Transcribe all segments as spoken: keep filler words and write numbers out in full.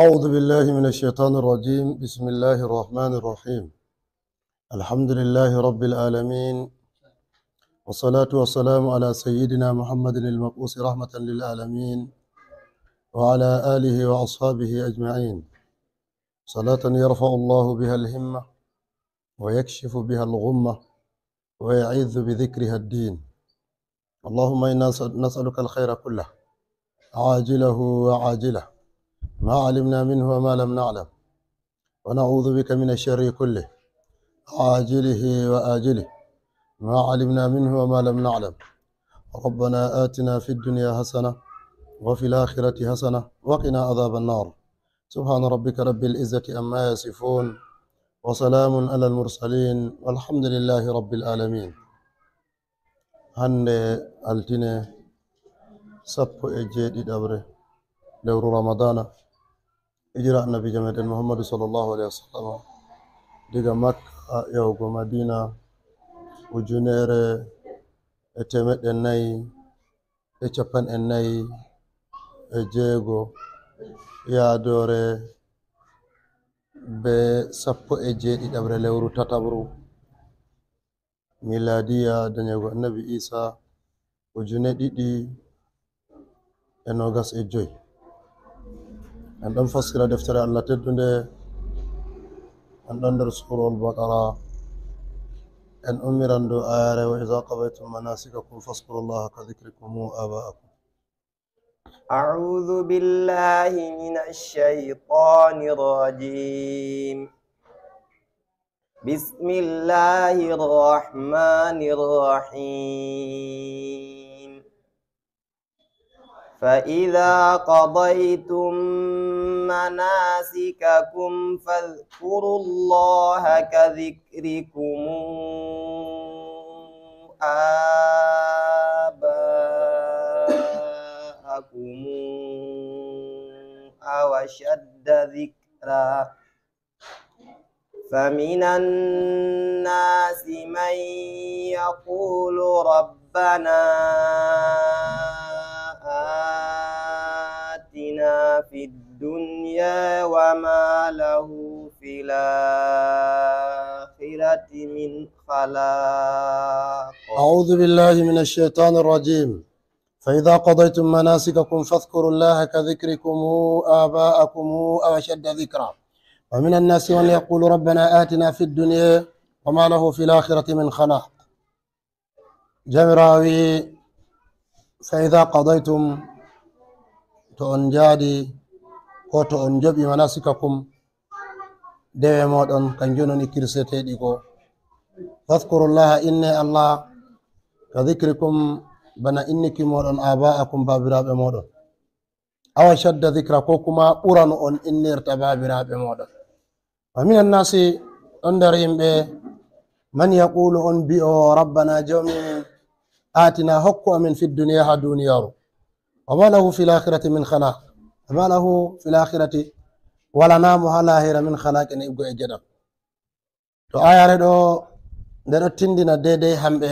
أعوذ بالله من الشيطان الرجيم. بسم الله الرحمن الرحيم. الحمد لله رب العالمين. والصلاة والسلام على سيدنا محمد المبعوث رحمة للعالمين، وعلى آله وأصحابه أجمعين. صلاة يرفع الله بها الهمة، ويكشف بها الغمة، ويعز بذكرها الدين. اللهم إنا نسألك الخير كله، عاجله وعاجله، ما علمنا منه وما لم نعلم، ونعوذ بك من الشر كله، عاجله وآجله، ما علمنا منه وما لم نعلم. ربنا آتنا في الدنيا حسنة، وفي الآخرة حسنة، وقنا عذاب النار. سبحان ربك رب العزة عما يصفون، وسلام على المرسلين، والحمد لله رب العالمين. Hannde altine, sappo e jeeɗiɗaɓre lewru Ramadana, hijira Annabiijo meɗen Muhammadu sallallahu alaihi wasallam, diga Makka yahugo Madina, ujunere e teemeɗɗe nayi e capanɗe nayi e jeego, yaadoore be sappo e jeeɗiɗaɓre lewru tataɓru. Miladiya dañego Annabi Isa ujune ɗiɗi e nogas e joy. En ɗon fassira deftere Allah teddunde, en ɗon nder Surol Baqara. En ummiran dow ayare: "Wa iza qadaytum manasikakum fazkurullaha ka dhikrikum aba'akum." أعوذ بالله من الشيطان الرجيم. بسم الله الرحمن الرحيم. فإذا قضيتم مناسككم فاذكروا الله كذكركم آباءكم أو أشد ذكرا، فمن الناس من يقول ربنا آتنا في الدنيا وما له في الآخرة من خلاق. أعوذ بالله من الشيطان الرجيم. فإذا قضيتم مناسككم فاذكروا الله كذكركم آباءكم أو أشد ذكرا. ومن الناس من يقول ربنا آتنا في الدنيا وما له في الآخرة من خلاق. Jawmiraawo wi'i, "Fa idha qadaytum," to on njaadi ko to on njoɓi, "manasikakum," dewe mooɗon, kanjum woni kirseteeɗi ko. "Fadhkurullaha," inne Allah, "ka dhikrikum," bana inniki mooɗon, "aba'akum," baabiraaɓe mooɗon. "Aw ashadda dhikra," ko kuma ɓura no on innirta baabiraaɓe mooɗon. "Wa minan nasi," ɗon nder yimɓe, "man yaqulu," on bi'o, "Rabbana," Jawmi, "atina," hokku amin, "fid dunya," ha duniyaaru. "Wa ma lahu fil akhirati min khalaq," "wa ma lahu fil akhirati," wala namo ha lahira, "min khalaq," ene iggo e geɗal. To ayare ɗo, nde ɗo tindina deydey hamɓe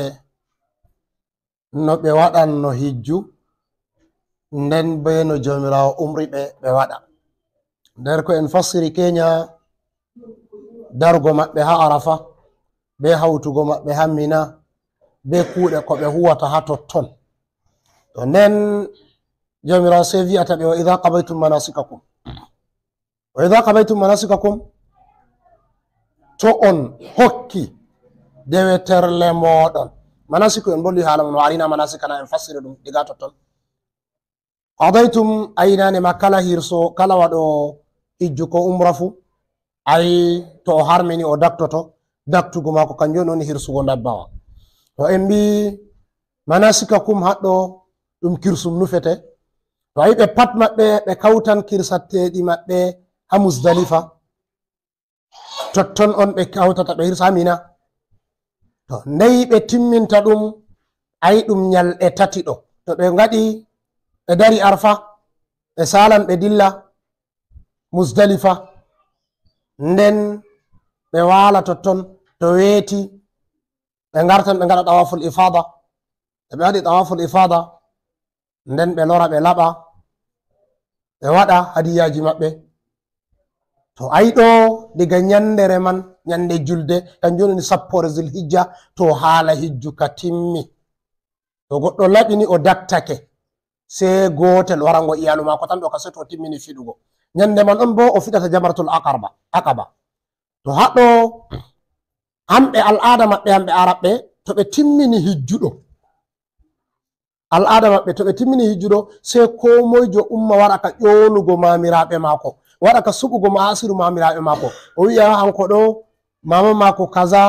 no ɓe waɗanno hijju, nden be no Jawmiraawo umri ɓe, ɓe waɗa. Nder ko en fassiri kenya, dargo maɓɓe ha Arafa, be hawtugo maɓɓe ha Mina, be kuuɗe ko ɓe huwata ha totton. To nden Jawmiraawo sey vi'ata ɓe, "Wa idha qadaytum manasikakum." "Wa idha qadaytum manasikakum," to on hokki deweterle mooɗon. Manasiku en bolwi haala mum, no arina manasikana, en fassiri ɗum diga totton. "Qadaytum," aynane ma kala hirso, kala waɗo hijju ko umra fu, ay to o harmini o daktoto, daktugo maako kanjum woni hirsugo ndabbawa. To en mbi manasikakum haɗɗo, ɗum kirsum nufete. To a yi ɓe pat maɓɓe, ɓe kawtan kirsateeɗi maɓɓe ha Musdalifa. Totton on ɓe kawtata, ɓe hirsa ha Mina. To ndey ɓe timminta ɗum, a yi ɗum nyalɗe tati ɗo. To ɓe ngaɗi, ɓe dari Arfa, ɓe salan ɓe dilla Musdalifa. Nden ɓe waala totton, to weeti, ɓe ngartan, ɓe ngaɗa tawaful ifada. To ɓe waɗi tawaful ifada, nden ɓe lora, ɓe laɓa, ɓe waɗa hadiyaaji maɓɓe. To ay ɗo, diga ñannde reman, ñannde julde, kanjum woni sappoore Zulhijja, to haala hijju ka timmi. To goɗɗo laɓini, o dattake, sey gootel warango iyaalu maako tan ɗo ka, sey to o timmini fiɗugo. Ñannde man on boo o fiɗata jamratul aqarba, aqaba. To haɗo, hamɓe al'aada maɓɓe, hamɓe Arabɓe, to ɓe timmini hijjuɗo, al'aada maɓɓe, to ɓe timmini hijjuɗo, sey koo moyjo umma waɗa ka ƴoonugo maamiraaɓe maako, waɗa ka suɓugo ma'asiru maamiraaɓe maako. O wi'a hanko ɗo, maama maako kaza,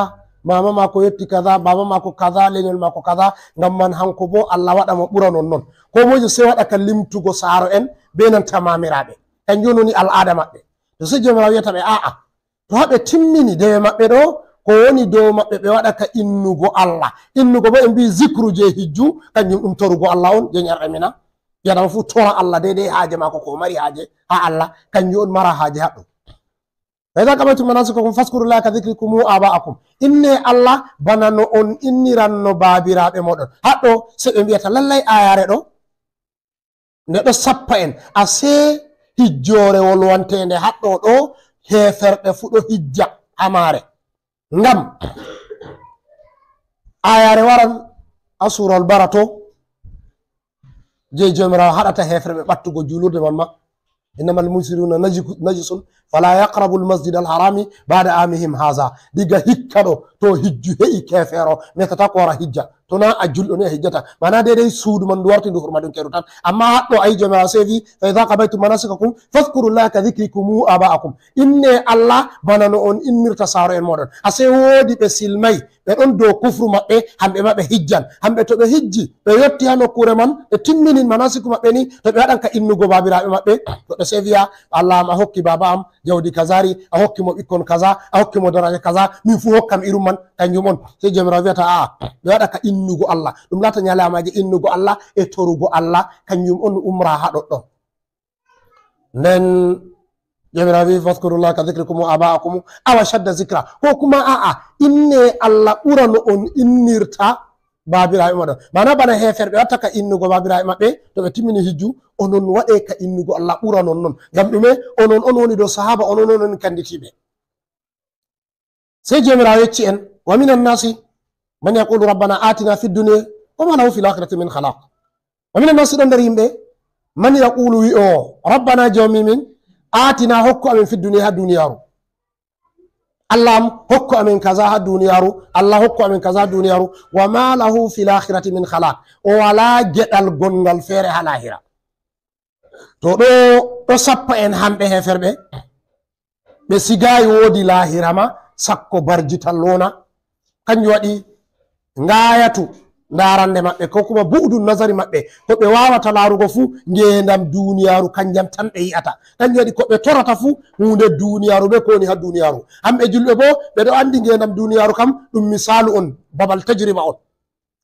maama maako yotti kaza, baaba maako kaza, lenyol maako kaza, ngam man hanko boo Allah waɗa mo ɓura non non. Koo moyjo sey waɗa ka limtugo saaro'en bee nanta maamiraaɓe. Kanjum woni al'aada maɓɓe. To sey Jawmiraawo wi'ata ɓe, aa'a, to haa ɓe timmini dewe maɓɓe ɗo, ko woni dow maɓɓe, ɓe waɗa ka innugo Allah. Innugo boo en mbi'i zikru jey hijju, kanjum ɗum torugo Allah on, jey ñarɗe Mina. Ɓii Aadama fuu tora Allah deydey haaje maako, ko o mari haaje haa Allah, kanjum on mara haaje haɗɗo. Fa iza qabaytum manasikakum fazkurullaha ka zikrikum aba'akum. Inne Allah bana no on inniranno baabiraaɓe mooɗon. Haɗɗo, sey ɓe mbi'ata, lallay aayaare ɗo, nde ɗo sappa en, asee hijjoore wolwanteende haɗɗo ɗo, heeferɓe fuu ɗo hijja haa maare. Ngam aayaare waran haa suurawol Bara to, jey Jawmiraawo haɗata heeferɓe ɓattugo juulirde man ma. Innamal mushrikuna najiku-, najisun, fala yaqrabul masjidal harami ba'da amihim haza. Diga hikka ɗo, to hijju he'i keefeero, metata ko wara hijja. To naa a julɗo ni a hijjata. Maana deydey suudu man ndu warti ndu hurmaɗinkeeru tan. Ammaa haɗɗo ayi Jawmiraawo sey vi'i, fa iza qabaytum manasikakum fazkurullaha ka zikrikum aba'akum. Inne Allah bana no on innirta saaro'en mooɗon. Asee woodi ɓe silmay, ɓe ɗon dow kufru maɓɓe, hamɓe ma ɓe hijjan. Hamɓe to ɓe hijji, ɓe yotti haa nokkuure man, ɓe timmini manasiku maɓɓe ni, to ɓe waɗan ka innugo baabiraaɓe maɓɓe, goɗɗo sey vi'a, Allah am a hokki baaba am jawdi kazari, a hokki mo ɓikkon kaza, a hokki mo daraja kaza, min fuu hokkam irum man, kanjum on. Sey Jawmiraawo vi'ata, aa'a, ɓe waɗa ka innugo Allah. Ɗum laata ñalaamaaje innugo Allah e torugo Allah, kanjum on umra haa ɗoɗɗon. Nden Jawmiraawo vi'i, fazkurullaha ka zikrikum aba'akum aw ashadda zikra. Ko kuma aa'a, inne Allah ɓura no on innirta baabiraaɓe mooɗon. Maana bana heeferɓe watta ka innugo baabiraaɓe maɓɓe, to ɓe timmini hijju, onon waɗe ka innugo Allah ɓura non non. Ngam ɗume? Onon on woni dow sahaaba, onon on woni kanditiiɓe. Sey Jawmiraawo yecci en, wa minan nasi man yaqulu rabbana atina fid dunya wa ma lahu fil akhirati min khalaq. Wa minan nasi ɗon nder yimɓe, man yaqulu wi'oowo, rabbana jawmi min, atina hokku amin fid dunya haa duniyaaru. Allah am hokku amin kaza haa duniyaaru, Allah hokku amin kaza haa duniyaaru, wa ma lahu fil akhirati min khalaq. O walaa geɗal gonngal feere haa laahira. To ɗo, ɗo sappa en hamɓe heeferɓe, ɓe sigaayi woodi laahira ma, sakko barjital wona. Kanjum waɗi ngaayatu ndaarande maɓɓe, ko kuma bu'udu nazari maɓɓe, ko ɓe waawata laarugo fuu, ngeendam duniyaaru kanjam tan ɓe yi'ata. Kanjum waɗi ko ɓe torata fuu, huunde duniyaaru bee ko woni haa duniyaaru. Hamɓe julɓe boo, ɓe ɗo anndi ngeendam duniyaaru kam, ɗum misaalu on, babal tajriba on.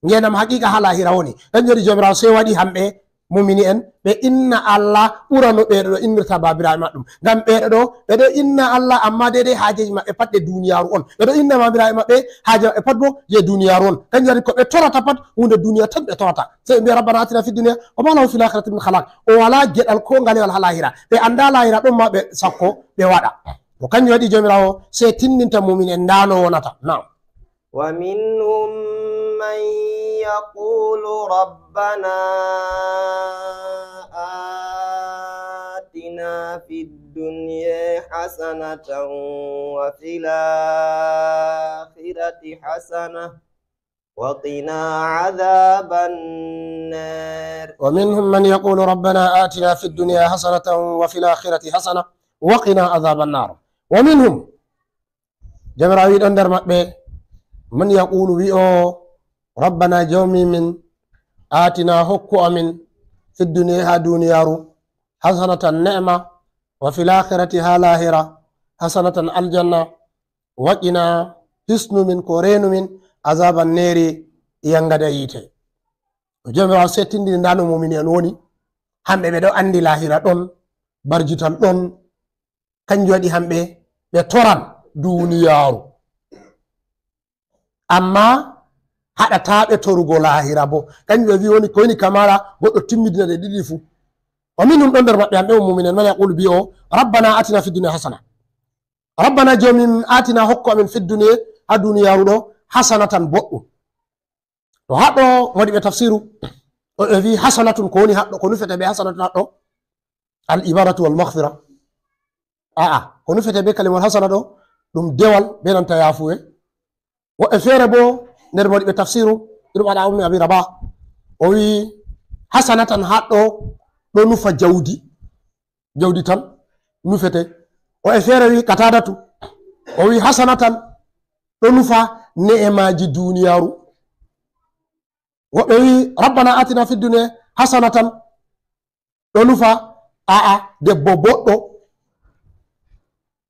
Ngeendam haqiiqa haa laahira woni. Kanjum waɗi Jawmiraawo sey waɗi hamɓe mumini en, ɓe inna Allah ɓura no ɓeeɗo ɗo innirta baabiraaɓe maɓɓe ɗum. Ngam ɓeeɗo ɗo, ɓe ɗo inna Allah, ammaa deydey haajeeji maɓɓe pat ɗe duniyaaru on. Ɓe ɗo inna baabiraaɓe maɓɓe haaje maɓɓe pat boo je duniyaaru on. Kanjum waɗi ko ɓe torata pat, huunde duniya tan ɓe torata. Sey ɓe mbi'a, rabbana atina fid dunya wa ma lahu fil akhirati min khalaq. O walaa geɗal koo ngalewal haa laahira. Ɓe anndaa laahira ɗon ma ɓe sakko ɓe waɗa. To kanjum waɗi Jawmiraawo sey tinndinta mumini en ndaa no wonata. Naam. ومنهم من يقول ربنا آتنا في الدنيا حسنة وفي الآخرة حسنة وقنا عذاب النار. ومنهم من يقول ربنا آتنا في الدنيا حسنة وفي الآخرة حسنة وقنا عذاب النار. ومنهم Jawmiraawo wi'i ɗon nder maɓɓe, man yaqulu wi'oowo, rabbana jawmi min, atina hokku amin, fid dunya haa duniyaaru, hasanatan ne'ma, wa fil akhirati haa laahira, hasanatan aljanna, wa qina hisnu min ko reenu min, azaban neeri yangada yiite. Jawmiraawo settindini ndaa no mumini en woni, hamɓe ɓe ɗo anndi laahira ɗon, barjital ɗon, kanjum waɗi hamɓe ɓe toran duniyaaru. Ammaa haɗataa ɓe torugo laahira boo. Kanjum ɓe wi'i woni ko woni kamala goɗɗo timmidina ɗe ɗiɗi fuu. Wa minhum ɗon nder maɓɓe hamɓe on muminen man yaqulu bi'o rabbana atina fid dunya hasana. Rabbana, joomi min, atina, hokku amin, fid dunya, ha duniyaaru ɗo, hasanatan, boɗɗum. To haɗɗo, waɗi ɓe tafsiru, o, o wi hasanatun, ko woni haɗɗo, ko nufete be hasanatun haɗɗo? Al ibaratu wal maghfira. A'a, ko nufete be kalimol hasana ɗo, ɗum dewal be nanta yaafuwe. Woɓɓe feere bo nder waɗi ɓe tafsiru, irum Ata ibn Abi Rabah, o wi hasanatan haɗɗo ɗo nufa jawdi, jawdi tan nufete. Woɓɓe feere wi, Qatadatu, o wi hasanatan ɗo nufa ne'emaji duniyaaru. Woɓɓe wi rabbana atina fid dunya hasanatan, ɗo nufa, a'a, debbo boɗɗo.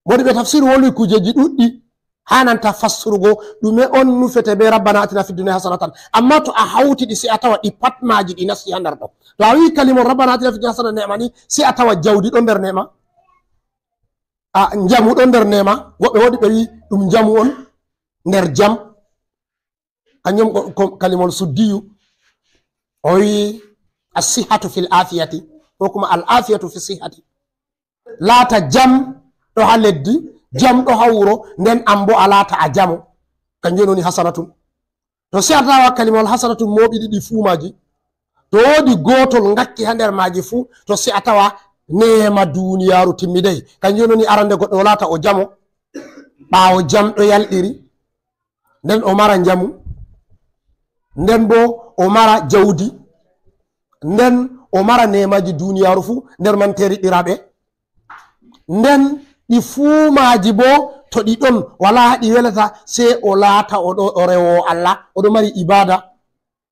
Waɗi ɓe tafsiru wolwi kujeji ɗuɗɗi, hananta fassurugo ɗume on nufete be rabbana atina fid dunya hasanatan. Amma to a hawti ɗi, sai a tawa ɗi pat maji ɗi nasti ha nder ɗo. To a wi kalimol rabbana atina fid dunya hasanatan, ne'ema ni, sai a tawa jawdi ɗon nder ne'ema. A, njamu ɗon nder ne'ema. Woɓɓe woɗi ɓe wi ɗum njamu on nder jam. Kanjum ko, ko kalimol Suddiyu. O wi, "As-sihhatu fil afiyati," ko kuma, "Al-afiyatu fi sihhati." Laata jam ɗo ha leddi, jam ɗo ha wuro, nden an bo a laata a jamo. Kanjum woni hasanatun. To sai a tawa kalimol hasanatun mooɓi ɗiɗi fuu maji. To woodi gootol ngakki ha nder maji fuu, to sai a tawa neema duniyaaru timmidai. Kanjum woni arande goɗɗo o laata o jamo. Ɓaawo jam ɗo yalɗiri, nden o mara njamu, nden bo o mara jawdi, nden o mara neemaji duniyaaru fuu, nder man teriɗɗiraaɓe. Nden ɗi fuu maaji bo, to ɗi ɗon, wala ɗi welata, sai o laata o ɗo, o rewo Allah, o ɗo mari ibada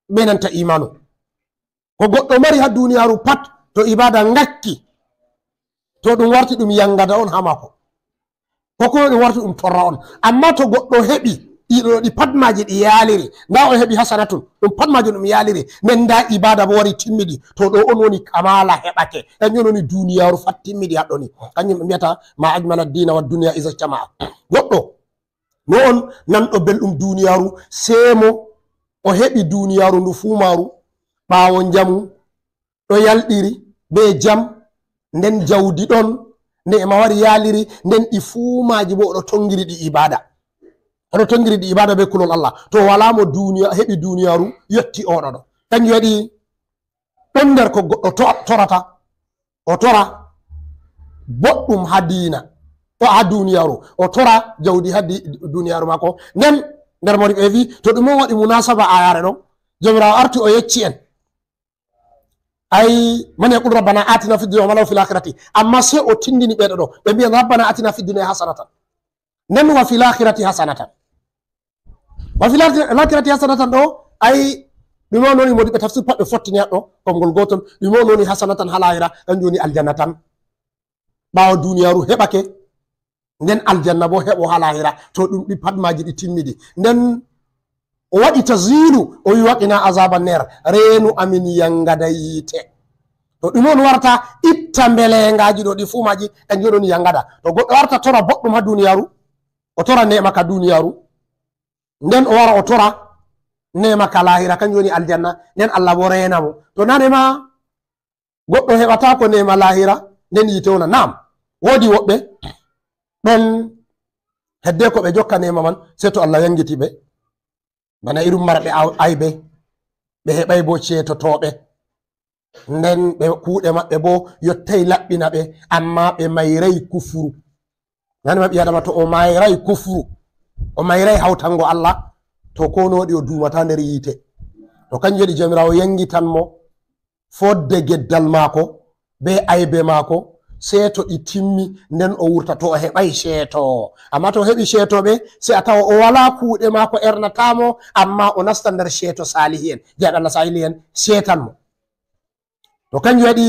be nanta imanu. Ko goɗɗo mari ha duniyaaru pat, to ibada ngakki, to ɗum warti ɗum yangada on ha maako. Ko kuma ɗum warti ɗum torra on. Amma to goɗɗo heɓi ɗi ɗo, ɗi pat maji ɗi yaaliri, nda o heɓi hasanatun, ɗum pat majum ɗum yaaliri, nden nda ibada bo wari timmidi, to ɗo on woni kamala heɓake. Kanjum woni duniyaaru fat timmidi haɗɗoni. Kanjum ɓe mbiyata, "Ma ajmala ad-dina wa dunya iza ijtama'a." Goɗɗo no on nanɗo belɗum duniyaaru, sai mo o heɓi duniyaaru ndu fuu maaru, ɓaawo njamu ɗo yalɗiri be jam, nden jawdi ɗon, neema wari yaaliri, nden ɗi fuu maji bo oɗo tongiri ɗi ibada. Oɗo tongiri ɗi ibada be kulol Allah. To wala mo duniya, heɓi duniyaaru yotti oɗo ɗo. Kanjum waɗi ɗon nder ko goɗɗo to-, torata. O tora boɗɗum ha diina, o ha duniyaaru. O tora jawdi ha di-, duniyaaru maako. Nden nder mawɗi ɓe vi, to ɗum on waɗi munasaba ayare ɗon, Jawmiraawo arti o yecci en. Ay, "Man yaqul rabbana atina fid dunya wa ma lahu fil akhirati." Amma sai o tindini ɓe ɗo, ɓe mbiyan, "Rabbana atina fid dunya hasanatan." Nden wa fil akhirati hasanatan. Wa fil akhirati hasanatan ɗo, ay, ɗume on woni, modi ɓe tafsir pat ɓe fottini haɗɗo, konngol gootol, ɗume on woni hasanatan ha lahira, kanjum woni aljanna tan. Ɓaawo duniyaaru heɓake, nden aljanna bo heɓo ha lahira, to ɗum ɗi pat maji ɗi timmidi. Nden o waɗi tazilu, o wi, "Waqina azaba ner, reenu amin yangada yiite." To ɗum on warta itta mbelengaji ɗo ɗi fuu maji, kanjum woni yangada. To goɗɗo warta tora boɗɗum ha duniyaaru, o tora neema ka duniyaaru, nden o wara o tora neema ka lahira, kanjum woni aljanna, nden Allah bo reena mo. To nane ma goɗɗo heɓataako neema lahira, nden yiite wona. Naam, woodi woɓɓe ɗon hedde ko ɓe jokka neema man, sai to Allah yangiti ɓe. Bana irin marɓe aw-, aybe, ɓe heɓai bo ceetotooɓe. Nden ɓe, kuuɗe maɓɓe bo yottai laɓɓina ɓe, amma ɓe mairai kufuru. Nane ma ɓii Adama to o mairai kufuru, o mairai hautango Allah, to ko no waɗi o duumata nder yiite. To kanjum waɗi Jawmiraawo yangitan mo fodde geddal maako be aybe maako, sai to ɗi timmi, nden o wurta, to o heɓai ceetoowo. Amma to o heɓi ceetooɓe, sai a tawa o wala kuuɗe maako ernata mo, amma o nasta nder ceeto saalihi'en, je Allah saalihi'en ceetan mo. To kanjum waɗi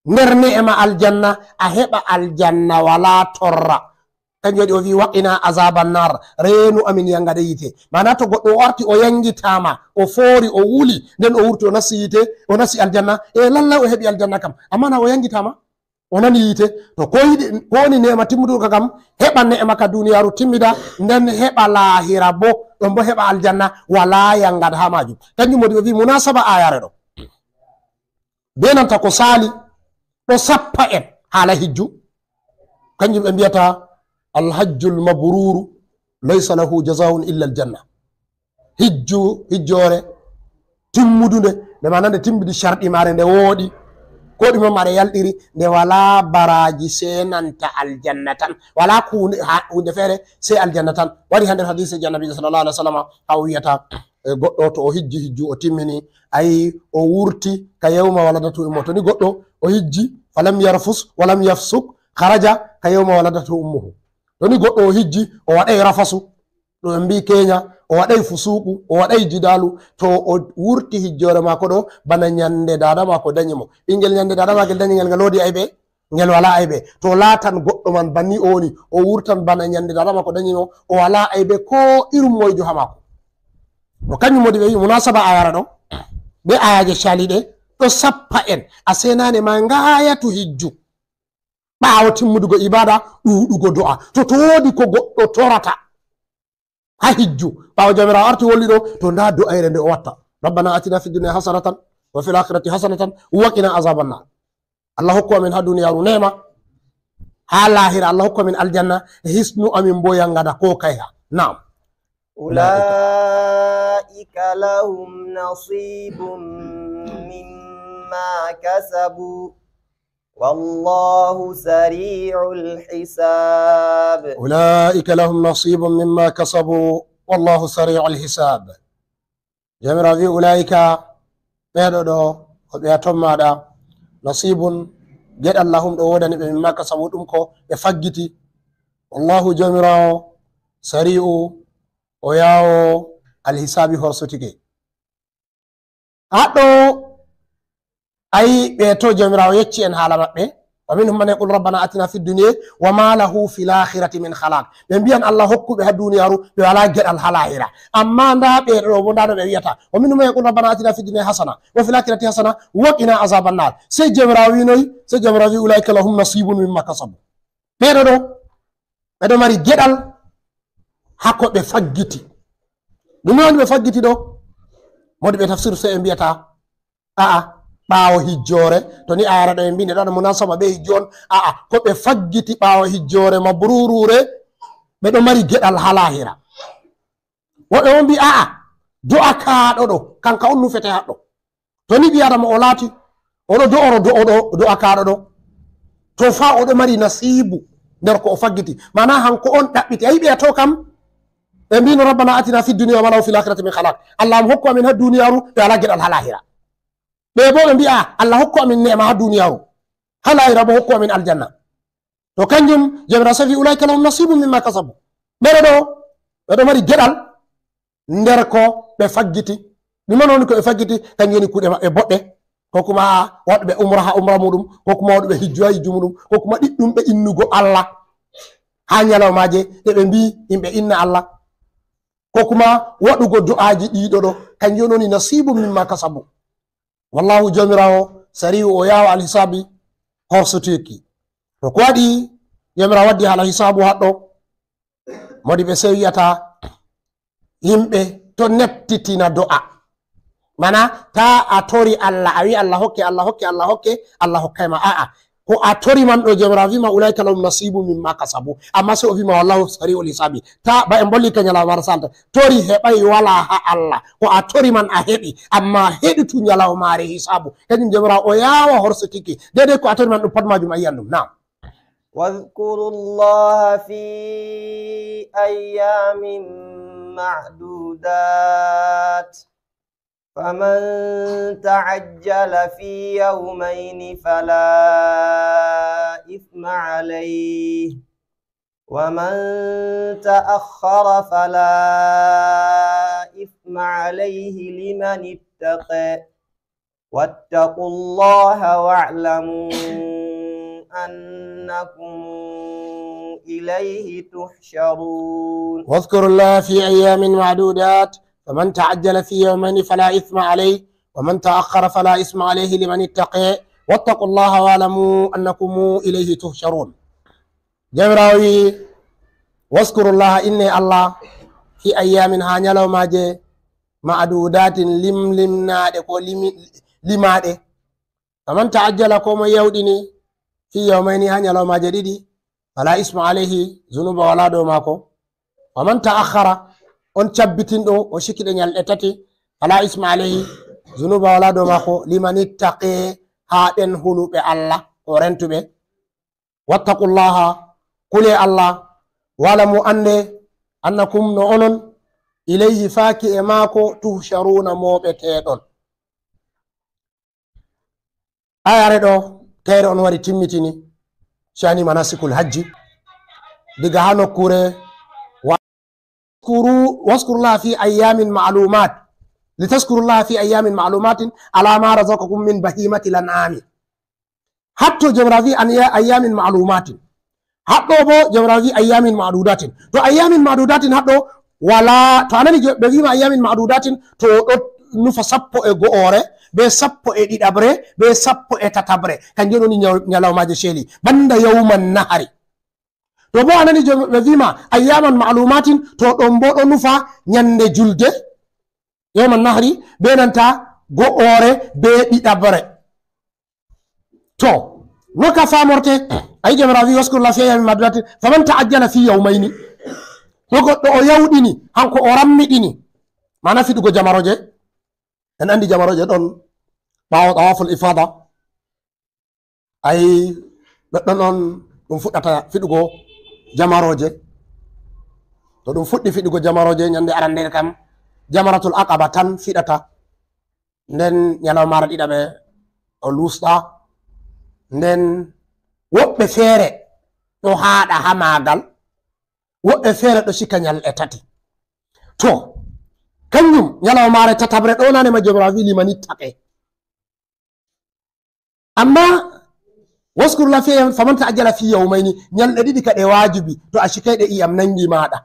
nder neema aljanna, a heɓa aljanna wala torra. Kanjum waɗi o vi, "Waqina azaban nar, reenu amin yangada yiite." Maana to goɗɗo o arti o yangitama, o foori, o wuli, nden o wurti o nasti yiite, o nasti aljanna, e lallai o heɓi aljanna kam. Amma na o yangitama, o nani yiite. To ko yiɗi, ko woni neema timmuduka kam, heɓa neema ka duniyaaru timmida, nden heɓa lahira bo, ɗon bo heɓa aljanna, wala yangada ha majum. Kanjum waɗi o vi munasaba ayare ɗo. Be nanta ko saali, ɗo sappa en haala hijju. Kanjum ɓe mbiyata, "Alhajjul mabruru laysa lahu jazaun illa aljanna." Hijju, hijjoore timmudunde, nde maana nde timmidi sharɗi maare, nde wooɗi, ko ɗume maare yalɗiri, nde walaa baraaji sey nanta aljanna tan, walaa ko huunde, ha, huunde feere sey aljanna tan. Wari haa nder hadiiseeji Annabi sallallahu alaihi wasallam, haa o wiyata, e, goɗɗo to o hijji hijju o timmini, ayi, o wurti ka yawma waladatu ummuhu. To ni goɗɗo o hijji, "falam yarfus walam yafsuk, kharaja ka yawma waladatu ummuhu." To ni goɗɗo o hijji, o waɗay rafasu, ɗo en mbii keenya, o waɗay fusuuku, o waɗay jidaalu, to o wurti hijjoore maako ɗo, bana nyande daada maako danyi mo. Ɓingel nyande daada maagel danyi ngel, ngel woodi aybe? Ngel walaa aybe. To laatan goɗɗo man banni o woni, o wurtan bana nyande daada maako danyi mo, o walaa aybe ko irum moyjo haa maako. To kanjum woni ɓe wi munasaba ayara ɗo, be ayaaje caliɗe, ɗo sappa en, a seenaane ma ngaayatu hijju. Ɓaawo timmudugo ibaada, ɗuuɗugo do'a. To, to woodi ko goɗɗo torata haa hijju, ɓaawo Jawmiraawo arti wolwi ɗo, to ndaa do'ayre nde o watta. "Rabbana atina fid dunya hasanatan wa fil akhirati hasanatan wa qina azaban nar." Allah hokku amin haa duniyaaru neema, haa laahira Allah hokku amin aljanna, hisnu amin bo yangada ko kayha. Naam. أولئك لهم نصيب مما كسبوا والله سريع الحساب. أولئك لهم نصيب مما كسبوا والله سريع الحساب. Jawmiraawo wi, "Ulaa'ika, ɓeeɗo ɗo, ko ɓe a ton maaɗa, nasibun, geɗal lahum ɗo woodani ɓe, mimma kasabu, ɗum ko ɓe faggiti. Wallahu, Jawmiraawo, sari'u, o yaawo alhisaabi, horsotike." Haɗɗo, ayi, ɓe to Jawmiraawo yecci en haala maɓɓe. "Wa minhum man yaqulu rabbana atina fid dunya wa ma lahu fil akhirati min khalaq." Ɓe mbiyan Allah hokku ɓe ha duniyaaru, ɓe wala geɗal ha lahira. Amma nda ɓe ɗo bo, nda no ɓe wiyata. "Wa minhum man yaqulu rabbana atina fid dunya hasana wa fil akhirati hasana wa qina azaban nar." Sey Jawmiraawo wi noy? Sey Jawmiraawo wi, "Ulaika lahum nasibun mimma kasabu." Ɓeɗo ɗo, ɓeɗo mari geɗal ha ko ɓe faggiti. Ɗum woni ɓe faggiti ɗo. Modi ɓe tafsir sey ɓe mbiyata, a'a, ɓaawo hijjoore, to ni ayara ɗo en mbi nde ɗo munasaba be hijju on, a'a, ko ɓe faggiti ɓaawo hijjoore mabrurure, ɓeɗo mari geɗal ha lahira. Woɓɓe on mbi, a'a, do'a kaaɗo ɗo, kanka on nufete haɗɗo. To ni ɓi Adama o laati, oɗo do'oro do'o ɗo, do'a kaaɗo ɗo. To fa oɗo mari nasibu nder ko o faggiti. Mana hanko on ɗaɓɓiti. Ayi ɓe to kam, ɓe mbino, "Rabbana atina fid dunya wa ma lahu fil akhirati min khalaq." Allah am hokku amin ha duniyaaru, ɓe ala geɗal ha lahira. Ɓe bo ɓe mbi'a, "Allah hokku amin neema ha duniyaaru. Ha lahira bo hokku amin aljanna." To kanjum, Jawmiraawo sey wi, "Ulaika lahum nasibun mimma kasabu." Ɓeɗo ɗo, ɓeɗo mari geɗal nder ko ɓe faggiti. Ɗum non woni ko ɓe faggiti, kanjum woni kuuɗe maɓɓe boɗɗe. Ko kuma waɗuɓe umra ha umra muɗum, ko kuma waɗuɓe hijju ha hijju muɗum, ko kuma ɗiɗɗum ɓe innugo Allah ha nyalawmaaje, ɗe ɓe mbi yimɓe inna Allah. Ko kuma waɗugo du'aaji ɗiɗo ɗo, kanjum woni nasibun mimma kasabu. Wallahu, Jawmiraawo, sari'u, o yaawa alhisaabi, horsoteki. To ko waɗi Jawmiraawo waddi haala hisaabu haɗɗo, modi ɓe sey wi'ata yimɓe to nettitina do'a. Mana ta a tori Allah, a wi Allah hokke, Allah hokke, Allah hokke, Allah hokkay ma. A'a, ko a tori man ɗo, Jawmiraawo wi ma, "Ulaika lahum nasibu mimma kasabu." Amma sey o wi ma, "Wallahu sari'ul hisabi." Ta ba en bolli ka nyalawma salta. Tori heɓay wala ha Allah. Ko a tori man a heɓi. Amma heɗitu nyalawmaare hisabu. Kanjum Jawmiraawo o yaawa horsotiki. Deidei ko a tori man ɗum pat majum a yi'an ɗum. Naam. واذكروا الله في أيام معدودات. فمن تعجل في يومين فلا إثم عليه، ومن تأخر فلا إثم عليه لمن اتقى. واتقوا الله واعلموا أنكم إليه تحشرون. واذكروا الله في أيام معدودات، فمن تعجل في يومين فلا إثم عليه، ومن تأخر فلا إثم عليه لمن اتقى، واتقوا الله واعلموا أنكم إليه تحشرون. Jawmiraawo wi, "Waskurullaha, inne Allah, fi ayyamin, ha nyalawmaaje, ma'adudatin, limlimnaaɗe ko limi-, limaaɗe. Faman ta'ajjala, ko mo yawɗini, fi yawmayni, ha nyalawmaaje ɗiɗi, fala isma alayhi, zunuba wala dow maako. Wa man ta'akhkhara, on cabbitinɗo, o sikiɗe ñalɗe tati, fala isma alayhi, zunuba wala dow maako, liman ittaqe, haa ɓen huluɓe Allah, o rentuɓe. Wattaqullaha, kule Allah, wa'lamu, annde, annakum, no onon, ilayhi, faaki e maako, tuhsharuna, mooɓeteɗon. Ayare ɗo, kayre on wari timmitini, shani manasikul hajji, diga ha nokkure wa-, waskuru-, waskurullaha fi ayyamin ma'lumat, litaskurullaha fi ayyamin ma'lumatin ala ma razaqakum min bahimati lan'ami. Hatto Jomirawo wi an ya-, ayyamin ma'lumatin. Haɗɗo bo Jomirawo wi ayyamin ma'dudatin. To ayyamin ma'dudatin haɗɗo wala, to anani je-, ɓe wima ayyamin ma'dudatin, to o ɗo nufa sappo e go'ore, be sappo e ɗiɗaɓre, be sappo e tataɓre. Kanjum woni ñaw-, ñalawmaje sheli. Banda yawman nahari. To bo anani je-, ɓe wima ayyaman ma'lumatin, to ɗon bo ɗo nufa ñande julde, yawman nahri, be nanta go'ore, be ɗiɗaɓre. To, no ka famorte, ayi Jomirawo wi, "Waskurullaha fi ayyamin ma'dudatin, faman ta'ajjala fi yawmayni." To goɗɗo o yawɗini, hanko o rammiɗini, mana fiɗugo jamaroje. En andi jamaroje ɗon ɓawo tawaful ifada. Ayi, ɗoɗɗon on ɗum fuɗɗata fiɗugo jamaroje. To ɗum fuɗɗi fiɗugo jamaroje, ñande arande kam, jamaratul aqaba tan fiɗata. Nden ñalawmare ɗiɗaɓre o lusɗa. Nden woɓɓe feere ɗo haaɗa ha maagal, woɓɓe feere ɗo sika ñalɗe tati. To, kanjum ñalawmare tataɓre ɗo nane ma Jomirawo wi liman ittaqe. Amma, "Waskurullaha fi ayyamin, faman ta'ajjala fi yawmayni", ñalɗe ɗiɗi ka ɗe wajibi, to a sikay ɗe iyam nangi maɗa.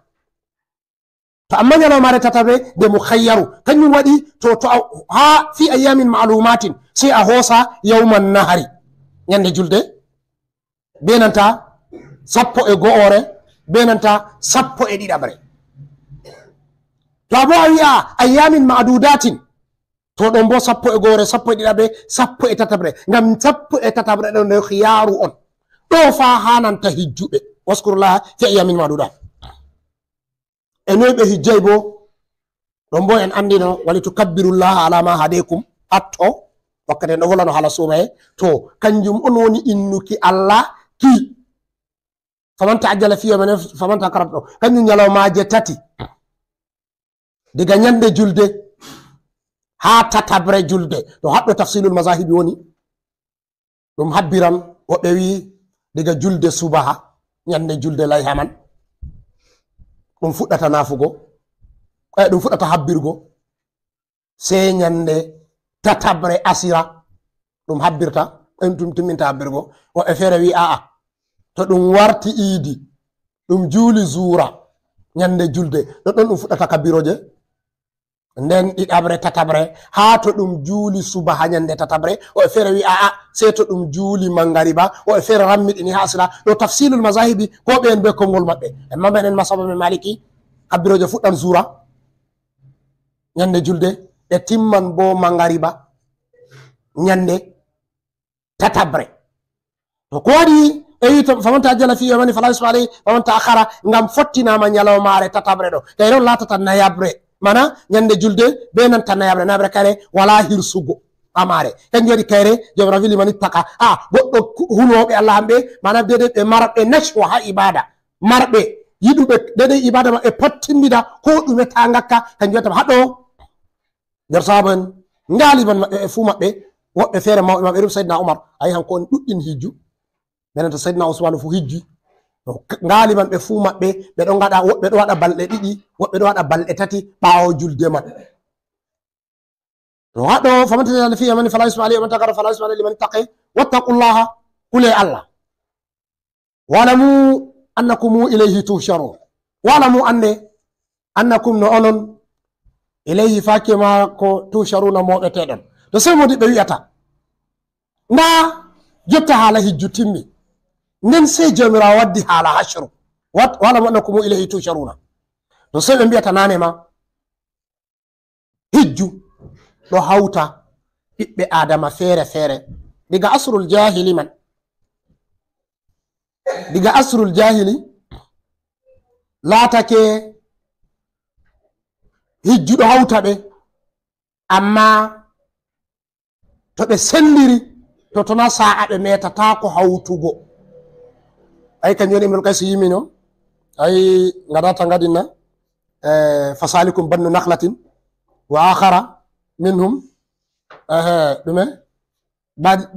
To amma ñalawmare tataɓre nde mukhayyaru, kanjum waɗi to, to a, ha fi ayyamin ma'lumatin, sai a hosa yawman nahari, ñande julde, be nanta sappo e go'ore, be nanta sappo e ɗiɗaɓre. To a bo a wi'a ayyamin ma'dudatin, to ɗon bo sappo e go'ore, sappo e ɗiɗaɓre, sappo e tataɓre. Ngam sappo e tataɓre ɗon nde khiyaru on. Ɗo fa hananta hijjuɓe. Waskurullaha fi ayyamin ma'dudat. E noy ɓe hijjay bo? Ɗon bo en andino, "Walitukabbirullaha ala ma hadaykum." Hatto, wakkati en ɗo volano hala suumaye. To, kanjum on woni innuki Allah ki. Faman ta'ajjala fi yawmin, faman ta'akhkhara ɗo. Kanjum ñalawmaje tati. Diga ñande julde ha tataɓre julde. To haɗɗo tafsilul mazahibi woni. Ɗum habbiran, woɓɓe wi diga julde subaha, ñande julde layha man. Ɗum fuɗɗata nafugo. Eh, ɗum fuɗɗata habbirgo. Sey ñande tataɓre asira ɗum habbirta, ɗum tum-, timminta habbirgo. Woɓɓe feere wi a'a, to ɗum warti iidi, ɗum juuli zuura ñande julde, ɗoɗɗon ɗum fuɗɗata kabbiroje. Nden ɗiɗaɓre, tataɓre, haa to ɗum juuli subaha ñande tataɓre. Woɓɓe feere wi a'a, sey to ɗum juuli mangariba. Woɓɓe feere rammiɗini haa asira. Ɗo tafsilul mazahibi, ko ɓeen be konngol maɓɓe. Amma menen masaba men maliki, kabbiroje fuɗɗan zuura ñande julde, ɗe timman bo mangariba ñande tataɓre. To ko waɗi e wi to, "Faman ta'ajjala fi yawmayni fala isma alayhi, faman ta'akhkhara", ngam fottinaama ñalawmaare tataɓre ɗo. Kayre on laatata nayaɓre. Mana ñande julde be nanta nayaɓre, nayaɓre kayre wala hirsugo amaare. Kanjum waɗi kayre Jawmiraawo wi liman ittaqa. A, goɗɗo ku-, hulooɓe Allah hamɓe, mana deede ɓe marɓe nashwa ha ibada. Marɓe yiɗuɓe deede ibada maɓɓe pottimbida ko ɗume ta ngakka, kanjum waɗata haɗo. Nder sahaaba en, ngaaliban maɓɓe, ɓe fuu maɓɓe, woɓɓe feere mawɓe maɓɓe, irin Seydina Umar, ayi hanko on ɗuɗɗin hijju. Ɓe nanta Seydina Usmanu fu hijji. To, k-, ngaaliban ɓe fuu maɓɓe, ɓe ɗo ngaɗa, woɓɓe ɗo waɗa balɗe ɗiɗi, woɓɓe ɗo waɗa balɗe tati ɓaawo julde man. To haɗo, "Faman ta'ajjala fi yawmayni fala isma alayhi, wa man ta'akhkhara fala isma alayhi liman ittaqa, wattaqullaha", kule Allah. "Wa'lamu annakum ilayhi tuhsharun." "Wa'lamu", annde, "annakum", no onon, "ilayhi", faaki maako, "tuhsharuna", mooɓeteɗon. To sey modiɓɓe wi'ata, nda jotta haala hijju timmi. Nden sey Jawmiraawo waddi haala hashru. Wat-, "Wa'lamu annakum ilayhi tuhsharuna." To sey ɓe mbi'ata nane ma, hijju ɗo hawta ɓiɓɓe Aadama feere-feere, diga asrul jaahili man. Diga asrul jahili, laatake hijjuɗo hawta ɓe, amma to ɓe senndiri, to tona sa'a ɓe metataako hawtugo. Ay, kanjum woni Imrul Kaysi yimino. Ay, ngadata ngadinna. Eh, fasalikum bannu nakhlatin wa akhara minhum. Eh, ɗume? Ban-,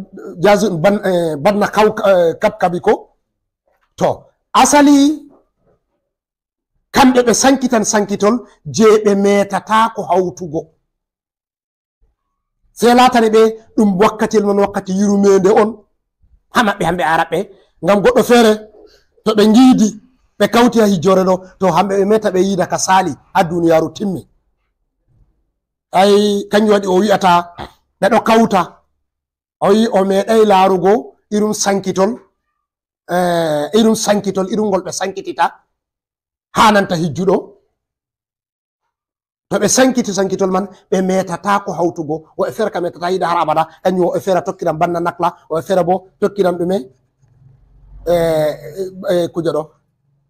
jazu-, ban-, eh, banna kaw-, eh, kabkabi ko. To, asali, kamɓe ɓe sankitan sankitol je ɓe metataako hawtugo. Sey laatani ɓe ɗum wakkatiyel mon, wakkati yurmeende on. Ha maɓɓe hamɓe Arabɓe, ngam goɗɗo feere, to ɓe ngiidi, ɓe kawti ha hijjoore ɗo, to hamɓe ɓe meta ɓe yiida ka saali ha duniyaaru timmi. Ay, kanjum waɗi o wi'ata, ɓe ɗo kawta. O wi o meeɗay laarugo irum sankitol, eh, irum sankitol, irum ngol ɓe sankitita, hananta hijjuɗo. To ɓe sankiti sankitol man, ɓe metataako hawtugo. Woɓɓe feere ka metata yiida har abada, kanjum woɓɓe feere tokkiran banna nakla, woɓɓe feere bo tokkiran ɗume? Eh, eh, kuje ɗo.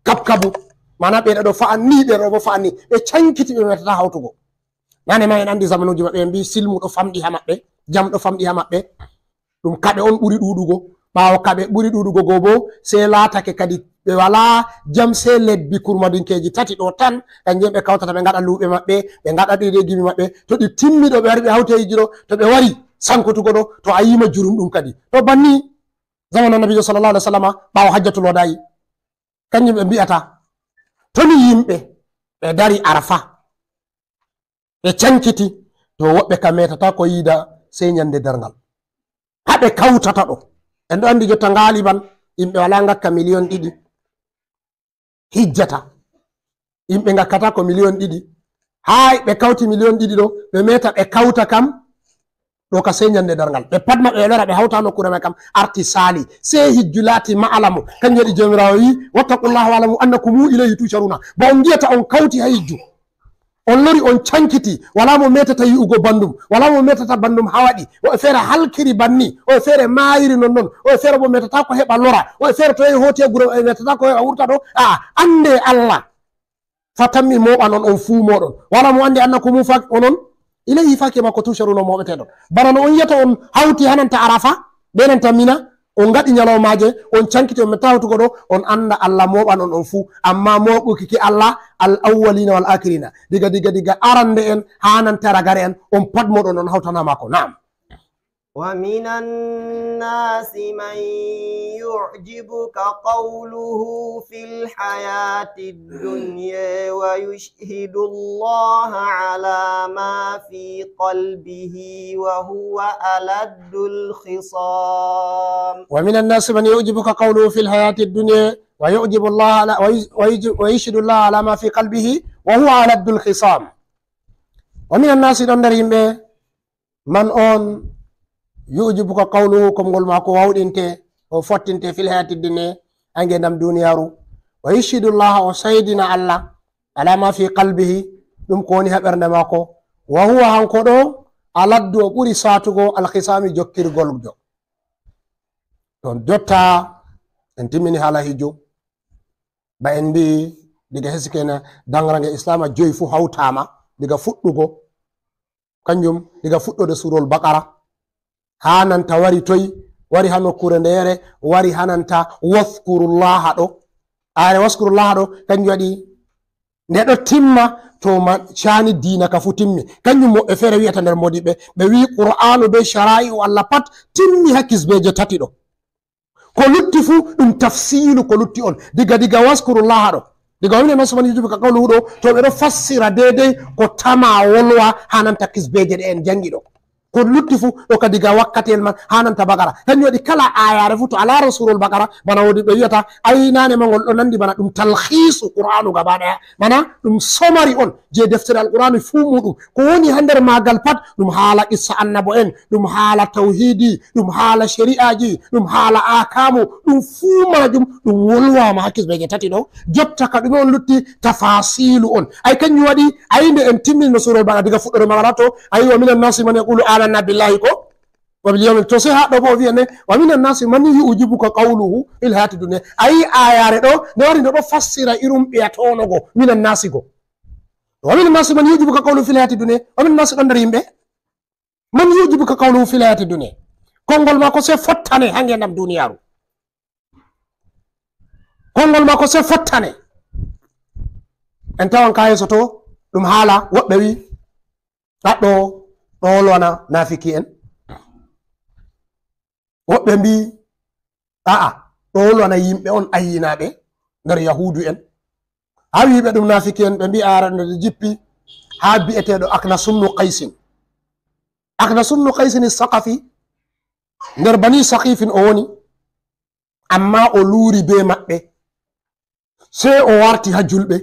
Kabkabu. Mana ɓe ɗo fa'an ni, ɓe ɗo bo fa'an ni. Ɓe cankiti, ɓe metata hawtugo. Nane ma en andi zamanuji maɓɓe, en mbi silmu ɗo famɗi ha maɓɓe, jam ɗo famɗi ha maɓɓe. Ɗum kaɓe on ɓuri ɗuuɗugo. Ɓaawo kaɓe ɓuri ɗuuɗugo go bo, sey laatake kadi ɓe walaa jam, sey lebbi kurmadinkeeji tati ɗo tan, kanjum ɓe kawtata, ɓe ngaɗa luuɓe maɓɓe, ɓe ngaɗa ɗi regimi maɓɓe. To ɗi timmi ɗo, ɓe wari ɓe hawti e hijiro, to ɓe wari sankotugo ɗo, to a yima jurum ɗum kadi. To banni, zamanu Annabiijo sallallahu alaihi wasallama, ɓaawo hajjatul wada'i, kanjum ɓe mbi'ata, to ni yimɓe ɓe dari Arafa, ɓe cankiti, to woɓɓe ka metata ko yiida sey nyande darngal. Ha ɓe kawtata ɗo. En ɗo andi jotta ngaaliban, yimɓe walaa ngakka miliyon ɗiɗi hijjata. Yimɓe ngakkata ko miliyon ɗiɗi. Haa ɓe kawti miliyon ɗiɗi ɗo, ɓe meta ɓe kawta kam, ɗo ka sey nyande darngal. Ɓe pat maɓɓe ɓe lora, ɓe hawta nokkuure may kam, arti saali. Sey hijju laati ma'alamu. Kanjum waɗi Jawmiraawo wi, "Wattaqullaha wa'lamu annakum ilayhi tusharuna." Ba on ngi'ata on kawti ha hijju. On lori, on cankiti, walaa mo metata yi'ugo bandum, walaa mo metata bandum hawaɗi. Woɓɓe feere halkiri banni, woɓɓe feere maayiri nonnon, woɓɓe feere bo metata ko heɓa lora, woɓɓe feere to yehi hooti e gure, e metata ko heɓa wurta ɗo. A, ande Allah. Fatammi mooɓan on, on fuu mooɗon. Walaa mo andi annakum fa-, onon ilayhi, faake makko tusharuna, mooɓeteɗon. Bana no on yi'ata on hawti hananta Arafa, be nanta Mina, on ngaɗi nyalawmaaje, on cankiti, on metta hawtugo ɗo, on anda Allah mooɓan on, on fuu. Amma mooɓuki ki Allah, al awwalina wal akhirina. Diga, diga, diga arande en, hananta ragare en, on pat mooɗon on hawtana maako. Na'am. ومن الناس من يعجبك قوله في الحياة الدنيا ويشهد الله على ما في قلبه وهو ألد الخصام. ومن الناس من يعجبك قوله في الحياة الدنيا ويعجب الله على، ويج-، ويج-، ويشهد الله على ما في قلبه وهو ألد الخصام. ومن الناس، ɗon nder yimɓe, man on yu'jibuka qawluhu, konngol maako wawɗinte, o fottinte, fil hayati dunya, ha ngeendam duniyaaru. Wa yushhidu Allah, o seedina Allah, ala ma fi qalbihi, ɗum ko woni ha ɓernde maako. Wa huwa, hanko ɗo, aladdu, o ɓuri saatugo, alkhisami, jokkirgol jo. To jotta en timmini haala hijju, ba en mbi'i diga hesikeena dangarange Islaama joyi fu hawtaama diga fuɗɗugo. Kanjum diga fuɗɗoode Suurol Baqara, haa nanta wari toy, wari haa nokkuure ndeere, wari haa nanta waskurullaha ɗo. Aare waskurullaha ɗo, kanjum waɗi nde ɗo timma, to ma caani diina ka fu timmi. Kanjum woɓɓe feere wi'ata nder moodiɓɓe, ɓe wi'i Qur'aanu be shara'i'u Allah pat timmi haa kisbeeje tati ɗo. Ko lutti fu ɗum tafsiilu ko lutti on. Diga, diga waskurullaha ɗo. Diga wa minan naasi man yu'jibuka qawluhu ɗo, to ɓe ɗo fassira deydey ko tama wolwa haa nanta kisbeeje ɗe en jangi ɗo. Ko lutti fu ɗo ka diga wakkatiyel man haa nanta Baqara. Kanjum waɗi kala aayaare fu to a laara Suurol Baqara, bana woodi ɓe wi'ata, ay naane ma ngol ɗo nandi bana ɗum talhiisu Qur'aanu gaba ɗaya. Mana ɗum somari on je deftere Alqur'aani fuu muuɗum. Ko woni haa nder maagal pat, ɗum haala qissa annabo en, ɗum haala tawhiidi, ɗum haala shari'aaji, ɗum haala ahkaamu, ɗum fuu maajum, ɗum wolwaama haa kisbeeje tati ɗo. Jotta ka ɗume on lutti? Tafaasiilu on. Ay kanjum waɗi, ay nde en timmini no Suurol Baqara diga fuɗɗoode Baqara to, ay wa minan naasi man yaqulu amanna billahi ko? Wa bil yawmil, to sey haa ɗo bo o wi'a ne, "Wa minan nasi man yu'jibuka qawluhu fil hayati dunya." A yi ayare ɗo, nde wari nde ɗo fassira irum ɓeya tono go, minan nasi go. "Wa minan nasi man yu'jibuka qawluhu fil hayati dunya." Wa minan nasi ɗon nder yimɓe. "Man yu'jibuka qawluhu fil hayati dunya." Konngol maako sey fottane haa ngeendam duniyaaru. Konngol maako sey fottane. En tawan ka yeeso to, ɗum haala woɓɓe wi, "Aɗɗo, ɗo wolwana naafiki en." Woɓɓe mbi, "A'a, ɗo wolwana yimɓe on ayyinaaɓe nder Yahuudu en." Haa wiiɓe ɗum naafiki en, ɓe mbi, "Aranɗe ɗo jippi haa bi'eteeɗo Aknas ibnu Qaysin." Aknas ibnu Qaysin Saqafi, nder Bani Saqifin o woni, amma o luuri be maɓɓe. Sey o warti haa julɓe.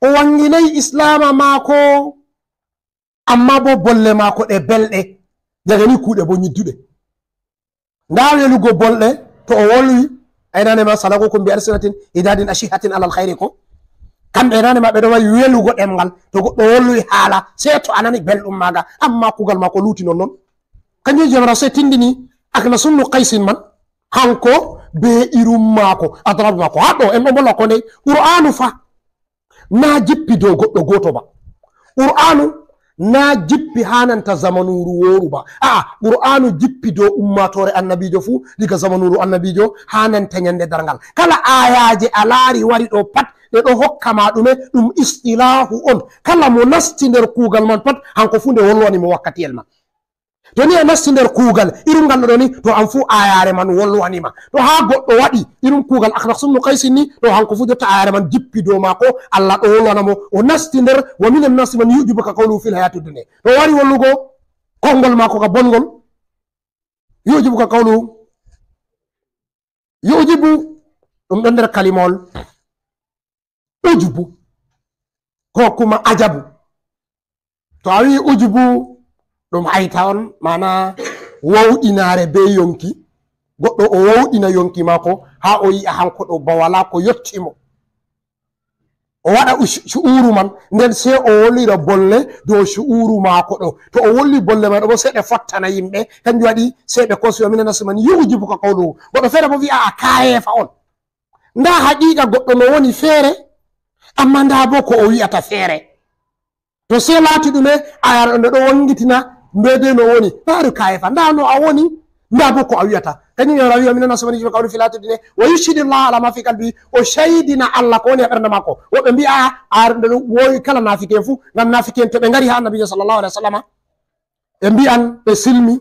O wanginay islaama maako, amma bo bolle maako ɗe belɗe. Daga ni kuuɗe bo nyidduɗe. Ndaa welugo bolɗe, to o wolwi, aynane ma salakukum bi alsinatin hidadin ashihatin alal khayri ko. Kamɓe aynane ma ɓe ɗo mari welugo ɗemngal. To goɗɗo wolwi haala, sey to a nani belɗum maaga. Amma kuugal maako luuti non non. Kanjum Jawmiraawo sey tindini Aknas ibnu Qaysin man, hanko be irum maako, adrab maako. Haa ɗo, en ɗon bolla ko ndey. Qur'aanu fa, na jippi dow goɗɗo gooto ba. Qur'aanu na jippi haa nanta zamanuuru wooru ba. A'a, Qur'aanu jippi dow ummaatoore annabiijo fuu, diga zamanuuru annabiijo haa nanta nyande darngal. Kala ayaaje a laari wari ɗo pat, ɗe ɗo hokka ma ɗume? Ɗum istilaahu on. Kala mo nasti nder kuugal man pat, hanko fuu nde wolwani mo wakkatiyel man. To ni a nasti nder kuugal irum ngal ɗo ni, to an fuu ayaare man wolwani ma. To haa goɗɗo waɗi irum kuugal Aknas ibnu Qaysin ni, to hanko fuu jotta ayaare man jippi dow maako, Allah ɗo wolwana mo, o nasti nder, "Wa minan nasi man yu'jibuka qawluhu fil hayati dunya." To wari wollugo konngol maako ka bongol, "yu'jibuka qawluhu." Yu'jibu, ɗum ɗon nder kalimawol ujubu, ko kuma ajabu. To a wi'i ujubu, ɗum ayta on, maana wawɗinaare be yonki. Goɗɗo o wawɗina yonki maako, haa o yi'a hanko ɗo ba walaa ko yotti mo. O waɗa u-, shu'uru man, nden sey o wolira bolle dow shu'uru maako ɗo. To o wolli bolle man ɗo bo, sey ɗe fottana yimɓe. Kanjum waɗi sey ɓe kosi, "Wa minan nasi man yu'jibuka qawluhu." Goɗɗo feere bo wi'a a kayeefa on. Ndaa haqiiqa goɗɗo no woni feere, amma ndaa bo ko o wi'ata feere. To sey laati ɗume, ayare nde ɗo wangitina, nde de no woni. Ndaa ɗo kayeefa, ndaa no a woni, ndaa bo ko a wi'ata. Kanjum Jawmiraawo wi'i, "Wa minan nasi man yu'jibuka qawluhu fil hayati dunya, wa yushhidu Allaha ala ma fi qalbi." O shaydina Allah ko woni e ɓernde maako. Woɓɓe mbi'a, ayare nde ɗo wowi kala naafiki'en fuu, ngam naafiki'en to ɓe ngari haa Annabiijo sallallahu alaihi wasallama, ɓe mbi'an ɓe silmi.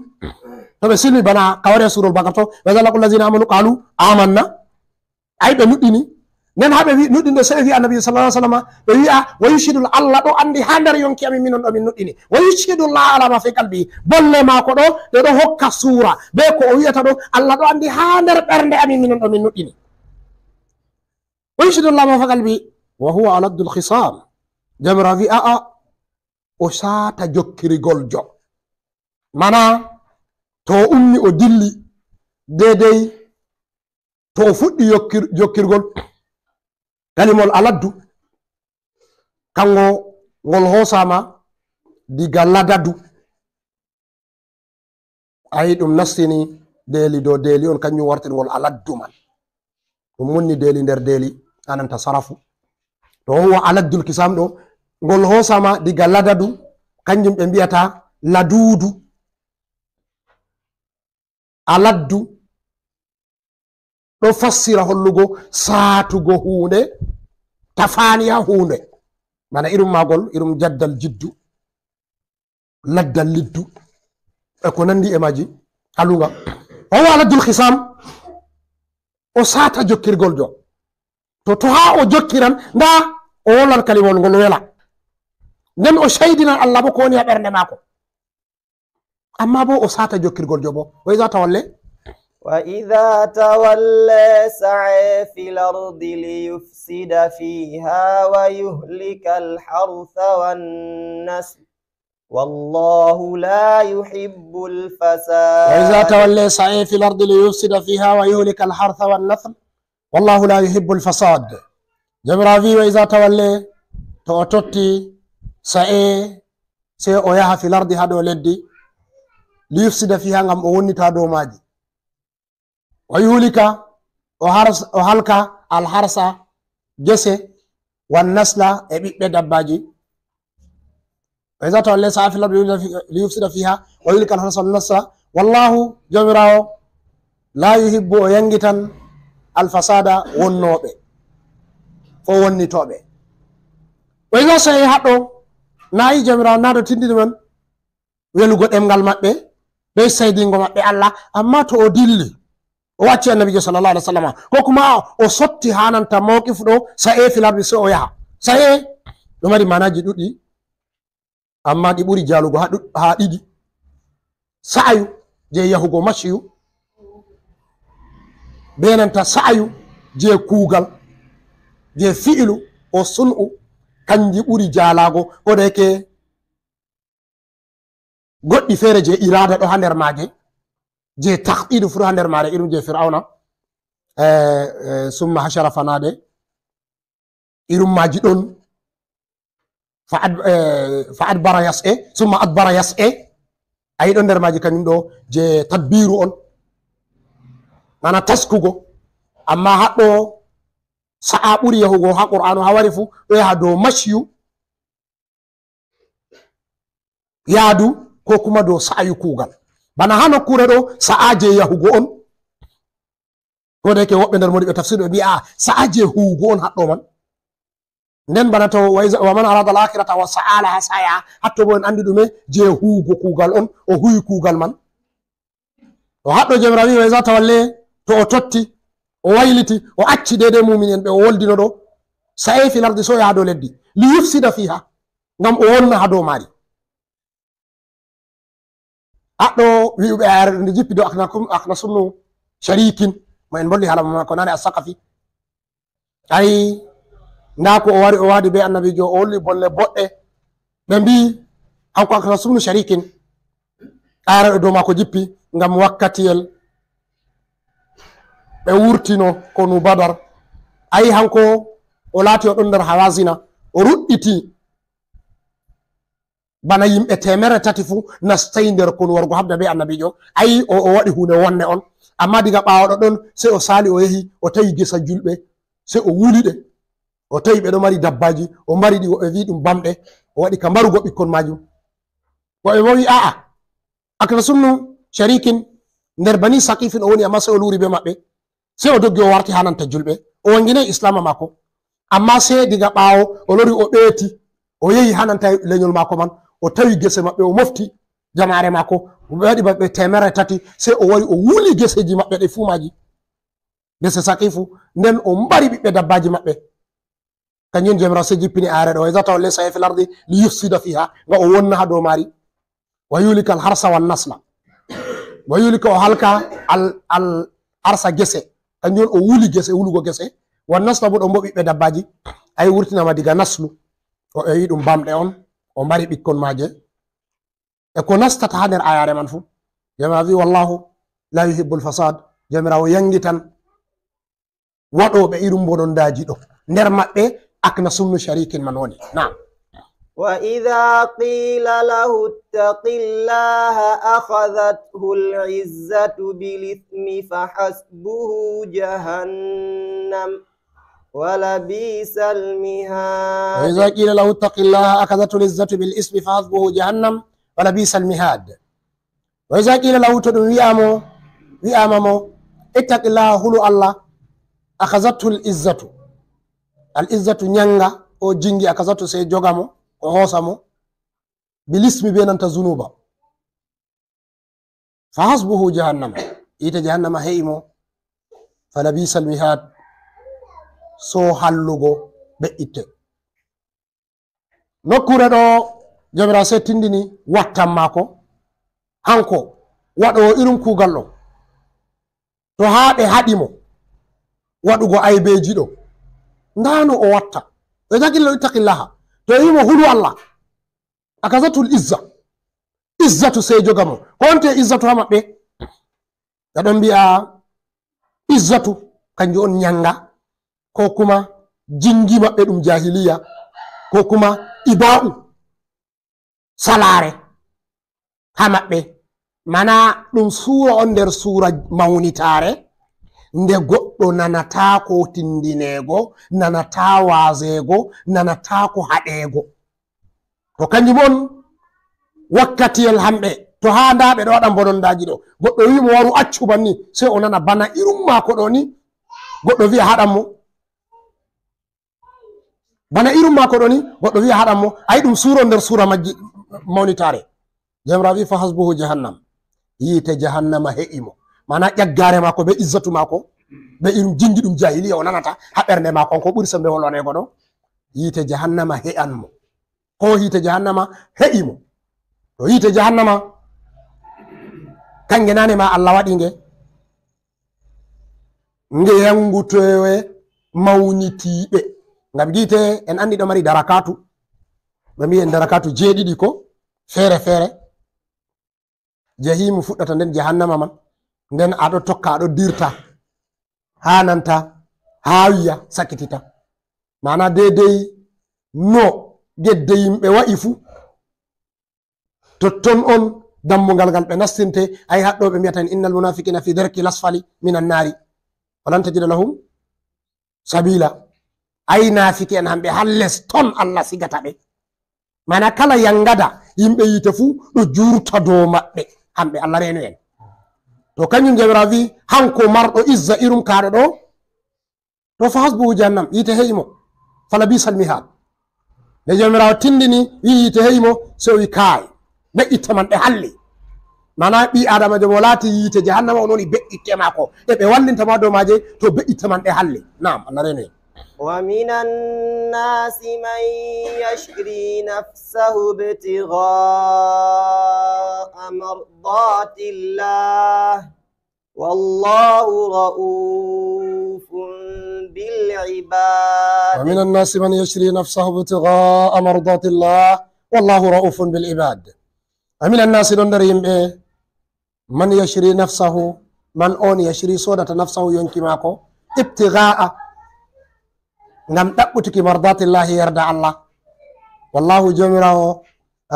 To ɓe silmi bana ka wari e Suuratul Baqara to, "Wa idha laqul ladhina amanu qalu amanna." Ay, ɓe nuɗɗini. Nden haa ɓe wi-, nuɗɗinde, sey ɓe wi'a Annabi sallallahu alaihi wasallam, ɓe wi'a, "Wa yushhidul, Allah ɗo andi haa nder yonki amin, minon ɗo min nuɗɗini. Wa yushhidu Allah ala ma fi qalbi." Bolle maako ɗo, ɗe ɗo hokka suura. Be ko o wi'ata ɗo, Allah ɗo andi haa nder ɓernde amin, minon ɗo min nuɗɗini. "Wa yushhidu Allah ma fi qalbi, wa huwa aladdul khisam." Jawmiraawo wi'a, a'a, o saata jokkirgoljo. Mana, to o ummi o dilli, deydey to o fuɗɗi yokkir-, jokkirgol, kalimol aladdu, kango ngol hoosaama diga ladadu. Ayi, ɗum nastini deeli dow deeli on, kanjum wartirgol aladdu man. Ɗum monni deeli nder deeli, ananta sarafu. To huwa aladdul kisam ɗo, ngol hoosaama diga ladadu, kanjum ɓe mbi'ata laduudu. Aladdu ɗo fassira hollugo saatugo huunde, tafaani haa huunde. Bana irum maagol, irum jaddal jiddu, laddal liddu, e ko nandi e maaji, alunga. O huwa aladdul khisam, o saata jokkirgol jo. To, to haa o jokkiran, ndaa o wolan kalimol ngol wela. Nden o caydinan Allah bo ko woni haa ɓernde maako. Amma bo o saata jokkirgol jo bo. Wa iza tawalla. وإذا تولى سعى في الأرض ليفسد فيها ويهلك الحرث والنسل والله لا يحب الفساد. وإذا تولى سعى في الأرض ليفسد فيها ويهلك الحرث والنسل والله لا يحب الفساد. Jawmiraawo wi'i, "Wa iza tawalla," to o totti, "sa'e," sey o yaha, "fil ardi," haa dow leddi, Liyufsida fiha, ngam o wonnita dow maaji. Wa yuhlika, o hars-, o halka alharsa, gese, wan nasla, e ɓiɓɓe dabbaaji. Wa iza tawalla sa'a fil ardi liyufsida fiha wa yuhlika alharsa wan nasla. Wallahu, Jawmiraawo, la yuhibbu, o yangitan, alfasada, wonnooɓe, ko wonnitooɓe. Wa iza sa'i haɗɗo, nayi Jawmiraawo naado tindini man welugo ɗemngal maɓɓe, bee seedingo maɓɓe Allah, amma to o dilli, o acci Annabiijo sallallahu alaihi wasallam, ko kuma o sotti haa nanta mawqifu ɗo, sa'e fil ardi, sey o yaha. Sa'e ɗo mari maanaaji ɗuɗɗi, amma ɗi ɓuri jaalugo haa ɗuɗ-, haa ɗiɗi. Sa'ayu jey yahugo, mashiyu, bee nanta sa'ayu jey kuugal, jey fi'ilu, o sun'u, kanji ɓuri jaalaago, ko da yake goɗɗi feere jey iraada ɗo haa nder maaje, jey takhtiidu fuu haa nder maare, irin jey Fir'awna, eh, eh, summa hashara fanade, irin maaji ɗon, fa ad-, eh, fa adbara yas'e, summa adbara yas'e, a yi ɗon nder maaji kanjum ɗo jey tadbiiru on, mana taskugo, amma haɗɗo sa'a ɓuri yahugo haa Qur'aanu haa wari fuu, ɗo yaha dow mashiyu, yaadu, ko kuma dow sa'ayu kuugal. Bana haa nokkuure ɗo, sa'a jey yahugo on. Ko da yake woɓɓe nder mawɗi ɓe tafsir ɓe mbi'a, sa'a jey huugo on haɗɗo man. Nden bana to, wa iza, wa man arada al-akhirata wa sa'a laha sa'yaha, haɗɗo bo en anndi ɗume, jey huugo kuugal on, o huuwi kuugal man. O haɗɗo Jawmiraawo wi'i, wa iza tawalla, to o totti, o wayliti, o acci deydey muumin'en ɓe o woldino ɗo, sa'e fil ardi, sey o yaha dow leddi, liyufsida fiha, ngam o wonna haa dow maari. Haɗɗo wi'uɓe ayare nde jippi dow Aknakum-, Aknasumnu Sharikin, mo en mbolli haala maako naane, As-Saqafi. Ay, ndaa ko o wari, o waadi bee Annabiijo, o holli bolle boɗɗe. Ɓe mbi'i, hanko Aknasumnu Sharikin, ayare ɗo dow maako jippi, ngam wakkatiyel ɓe wurtino konu Badar. Ay, hanko o laati o ɗon nder Hawazina, o ruɗɗiti bana yimɓe teemerre tati fuu nastay nder konu warugo haɓda bee Annabiijo. Ayi, o, o waɗi huunde wonde on. Ammaa diga ɓaawo ɗoɗɗon, sey o saali, o yehi, o tawi gesa julɓe, sey o wuli ɗe. O tawi ɓe ɗo mari dabbaaji, o mbari ɗi, woɓɓe vi'i ɗum bamɗe, o waɗi ka mbarugo ɓikkon maajum. Woɓɓe bo wi'i, a'a, Aknasumnu Sharikin nder Bani Saqifin o woni, ammaa sey o luuri bee maɓɓe. Sey o doggi, o warti haa nanta julɓe. O waŋginaay islaama maako. Ammaa sey diga ɓaawo, o lori, o ɓeeti, o yehi haa nanta lenyol maako man. O tawi gese maɓɓe, o mofti jamaare maako. Ɓe waɗi maɓɓe teemerre tati. Sey o wari, o wuli geseeji maɓɓe ɗe fuu maaji. Gese Saqifu. Nden o mbari ɓiɓɓe dabbaaji maɓɓe. Kanjum Jawmiraawo sey jippini aayare ɗo, "Wa iza tawalla sa'a fil ardi li yufsida fiha," nga o wonna haa dow maari. "Wa yuhlika al harsa wan nasla." "Wa yuhlika," o halka al, al harsa gese. Kanjum on o wuli gese, wulugo gese. "Wan nasla," bo ɗon bo ɓiɓɓe dabbaaji. Ay wurtinama diga naslu. O ewi ɗum bamɗe on. O mbari ɓikkon maaje. E ko nastata haa nder aayaare man fuu. Jawmiraawo wi'i, "Wallahu la yuhibbul fasad." Jawmiraawo yaŋgitan waɗooɓe irin bonondaaji ɗo. Nder maɓɓe, Aknasumnu Sharikin man woni. Naam. وإذا قيل له اتق الله أخذته العزة بالإثم فحسبه جهنم ولبئس المهاد. وإذا قيل له اتق الله أخذته العزة بالإثم فحسبه جهنم ولبئس المهاد. Wa iza qila lahu, to ɗum wi'a mo, wi'ama mo, "Ittaqillaha," hulu Allah, "akhazathu al-izzatu." Al-izzatu, nyaŋŋa, o jiŋgi, "akhazathu," sey joga mo, o hoosa mo, "bil ismi," be nanta zunuba. "Fa hasbuhu jahannama," yiite jahannama he'i mo, "fa labisal mihad," so hallugo be'itte. Nokkuure ɗo, Jawmiraawo sey tindini wattan maako, hanko waɗoowo irin kuugal ɗo. To haa ɓe haɗi mo waɗugo aybeeji ɗo, ndaa no o watta. Ɓe jaggi mo, "Ittaqillaha." To o wi'i mo, "Hulu Allah," akazatul izza. Izzatu sey joga mo. Ko wonte izzatu haa maɓɓe? Ɓe ɗon mbi'a izzatu, kanjum on nyaŋŋa, ko kuma jiŋgi maɓɓe ɗum jahiliya, ko kuma iba'u, salaare haa maɓɓe. Mana ɗum suura on nder suura mawnitaare, nde goɗɗo nanataa ko tindineego, nanataa waazeego, nanataa ko haɗeego. To kanjum on wakkatiyel hamɓe, to haa ndaa ɓe ɗo waɗa mbonondaaji ɗo, goɗɗo wi'i mo waru accu banni, sey o nana bana irum maako ɗo ni, goɗɗo wi'a haɗan mo. Bana irum maako ɗo ni, goɗɗo wi'a haɗan mo, ay ɗum suura nder suura majji mawnitaare. Jawmiraawo wi'i, "Fa hasbuhu jahannam." Yiite jahannama he'i mo. Mana ƴaggaare maako be izzatu maako, be irum jingi ɗum jahiliya o nanata haa ɓernde maako, on ko ɓuri sembe wolwaneego ɗo. Yiite jahannama he'an mo. Ko yiite jahannama he'i mo. To yiite jahannama, kange nane ma Allah waɗi nge. Nge yangutowe mawnitiiɓe. Ngam yiite en anndi ɗo mari darakatu. Ɓe mbi'en darakatu jeeɗiɗi ko feere feere. Jahimu fuɗɗata nden jahannama man. Nden a ɗo tokka, a ɗo dirta. Haa nanta, haa wiya, sakitita. Mana deydey no gedde yimɓe wa'i fu, totton on dammugal ngal ɓe nastinte. Ay haɗɗo ɓe mbiyata en, "Innal munafiqina fi darki lasfali minan nari. Walan tajida lahum sabila." Ay naafiki en hamɓe haa les ton Allah sigata ɓe. Mana kala yangada yimɓe yiite fu ɗo jurta dow maɓɓe. Hamɓe Allah reenu en. To kanjum Jawmiraawo wi'i, hanko marɗo izza irum kaaɗo ɗo, to fa hasbuhu jahannam, yiite he'i mo. Fala bisal mihad. Nde Jawmiraawo tindini, wi'i yiite he'i mo, sey o wi'i, "Kaay, be'itte man ɗe halli." Mana ɓii Adamajo mo laati yiite jahannama, on woni be'itte maako. Ɗe ɓe wallinta ma dow maaje, to be'itte man ɗe halli. Naam, Allah reenu en. ومن الناس من يشري نفسه ابتغاء مرضات الله والله رؤوف بالعباد. ومن الناس من يشري نفسه ابتغاء مرضات الله والله رؤوف بالعباد. ومن الناس, ɗon nder yimɓe, man yashri nafsahu, man on yashri, sodata nafsahu, yonki maako, ibtigaa, ngam ɗaɓɓutuki mardatillahi, yerda Allah. Wallahu, Jawmiraawo,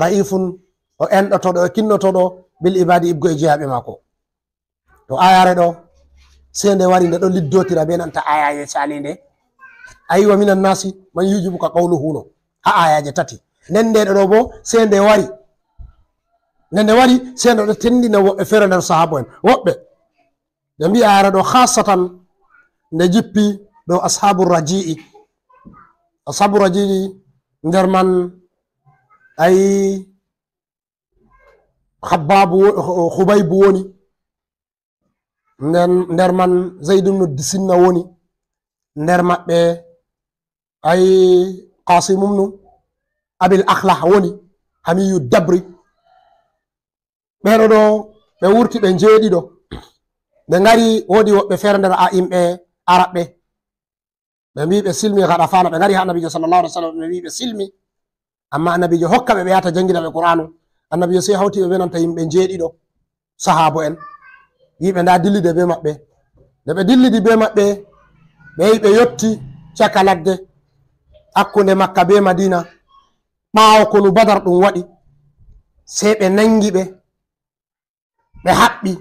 ra'ifun, o enɗotooɗo, o kinnotoɗo, bil ibadi, ibgo e jeyaaɓe maako. To ayare ɗo, sey nde wari, nde ɗo liddotira be nanta ayaje calinde. Ayi, wa minan nasi man yujibuka qawluhu no. Ha ayaje tati. Nden nde ɗo bo, sey nde wari. Nde nde wari, sey nde ɗo tendina woɓɓe feere nder sahabo en. Woɓɓe. Ɓe mbi'a ayare ɗo khasatan nde jippi ɗo ashabu raji'i. Ashabu raji'i nder man ayi Khabbaabu wo-, Khubaybu woni. Nden nder man Zayd ibn Sinna woni. Nder maɓɓe ay Qasim ibn Abil Akhlah woni. Hamiyu Dabri. Ɓeɗo ɗo, ɓe wurti ɓe njeeɗiɗo. Ɓe ngari, woodi woɓɓe feere nder a-, yimɓe Arabɓe. Ɓe mbi ɓe silmi Ghaɗafaana, ɓe ngari ha Annabiijo sallallahu alaihi wasallam, ɓe mbi ɓe silmi. Amma Annabiijo hokka ɓe, ɓe yahata jangina ɓe Qur'aanu. Annabiijo sey hawti ɓe be nanta yimɓe njeeɗiɗo, sahaabo en. Wi ɓe nda dillide be maɓɓe. Nde ɓe dillidi be maɓɓe, ɓe yahi ɓe yotti caka ladde hakkunde Makka be Madiina. Ɓaawo konu Badar ɗum waɗi, sey ɓe nangi ɓe, ɓe haɓɓi.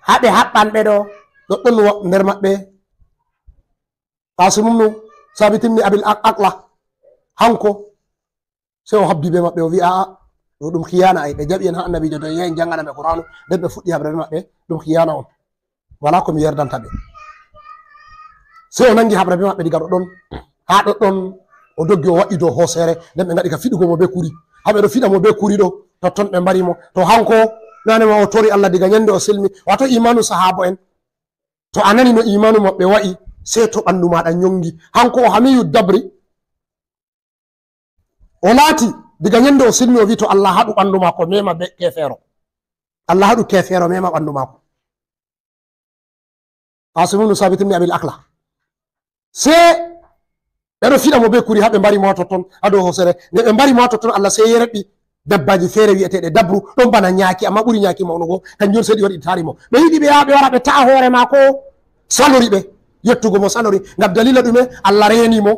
Ha ɓe haɓɓan ɓe ɗo, ɗoɗɗon wo-, nder maɓɓe Qasim ibn Sabit ibn Abil Aq-, Aqla, hanko, sey o habdi be maɓɓe, o wi, "A'a, ɗo ɗum khiyana ay, ɓe jaɓi en ha Annabiijo to en yahi en jangana ɓe Qur'aanu, nden ɓe fuɗɗi haɓre be maɓɓe, ɗum khiyana on. Wala ko mi yerdanta ɓe." Sey o nangi haɓre be maɓɓe diga ɗoɗɗon, ha ɗoɗɗon o doggi o wa'i dow hooseere, nden ɓe ngaɗi ka fiɗugo mo be kuri. Ha ɓe ɗo fiɗa mo be kuri ɗo, totton ɓe mbari mo. To hanko, nane ma o tori Allah diga nyande o silmi, wato imaanu sahaabo en. To a nani no imaanu maɓɓe wa'i, sey to ɓandu maaɗa nyongi. Hanko o Hamiyu Dabri, o laati, diga nyande o silmi, o wi to Allah haɗu ɓandu maako, mema be kefeero. Allah haɗu kefeero, mema ɓandu maako. Qasim ibn Sabit ibn Abil Akla. Sey ɓe ɗo fiɗa mo be kuri ha ɓe mbari mo ha totton, ha dow hosere. Nde ɓe mbari mo ha totton, Allah sey yerɓi dabbaji feere wi'eteeɗe dabru, ɗon bana nyaaki, amma ɓuri nyaaki mawnugo. Kanjum on sey ɗi wari ɗi taari mo. Ɓe yiɗi ɓe yaha ɓe wara ɓe ta'a hoore maako, salori ɓe. Yettugo mo salori. Ngam dalila ɗume? Allah reeni mo.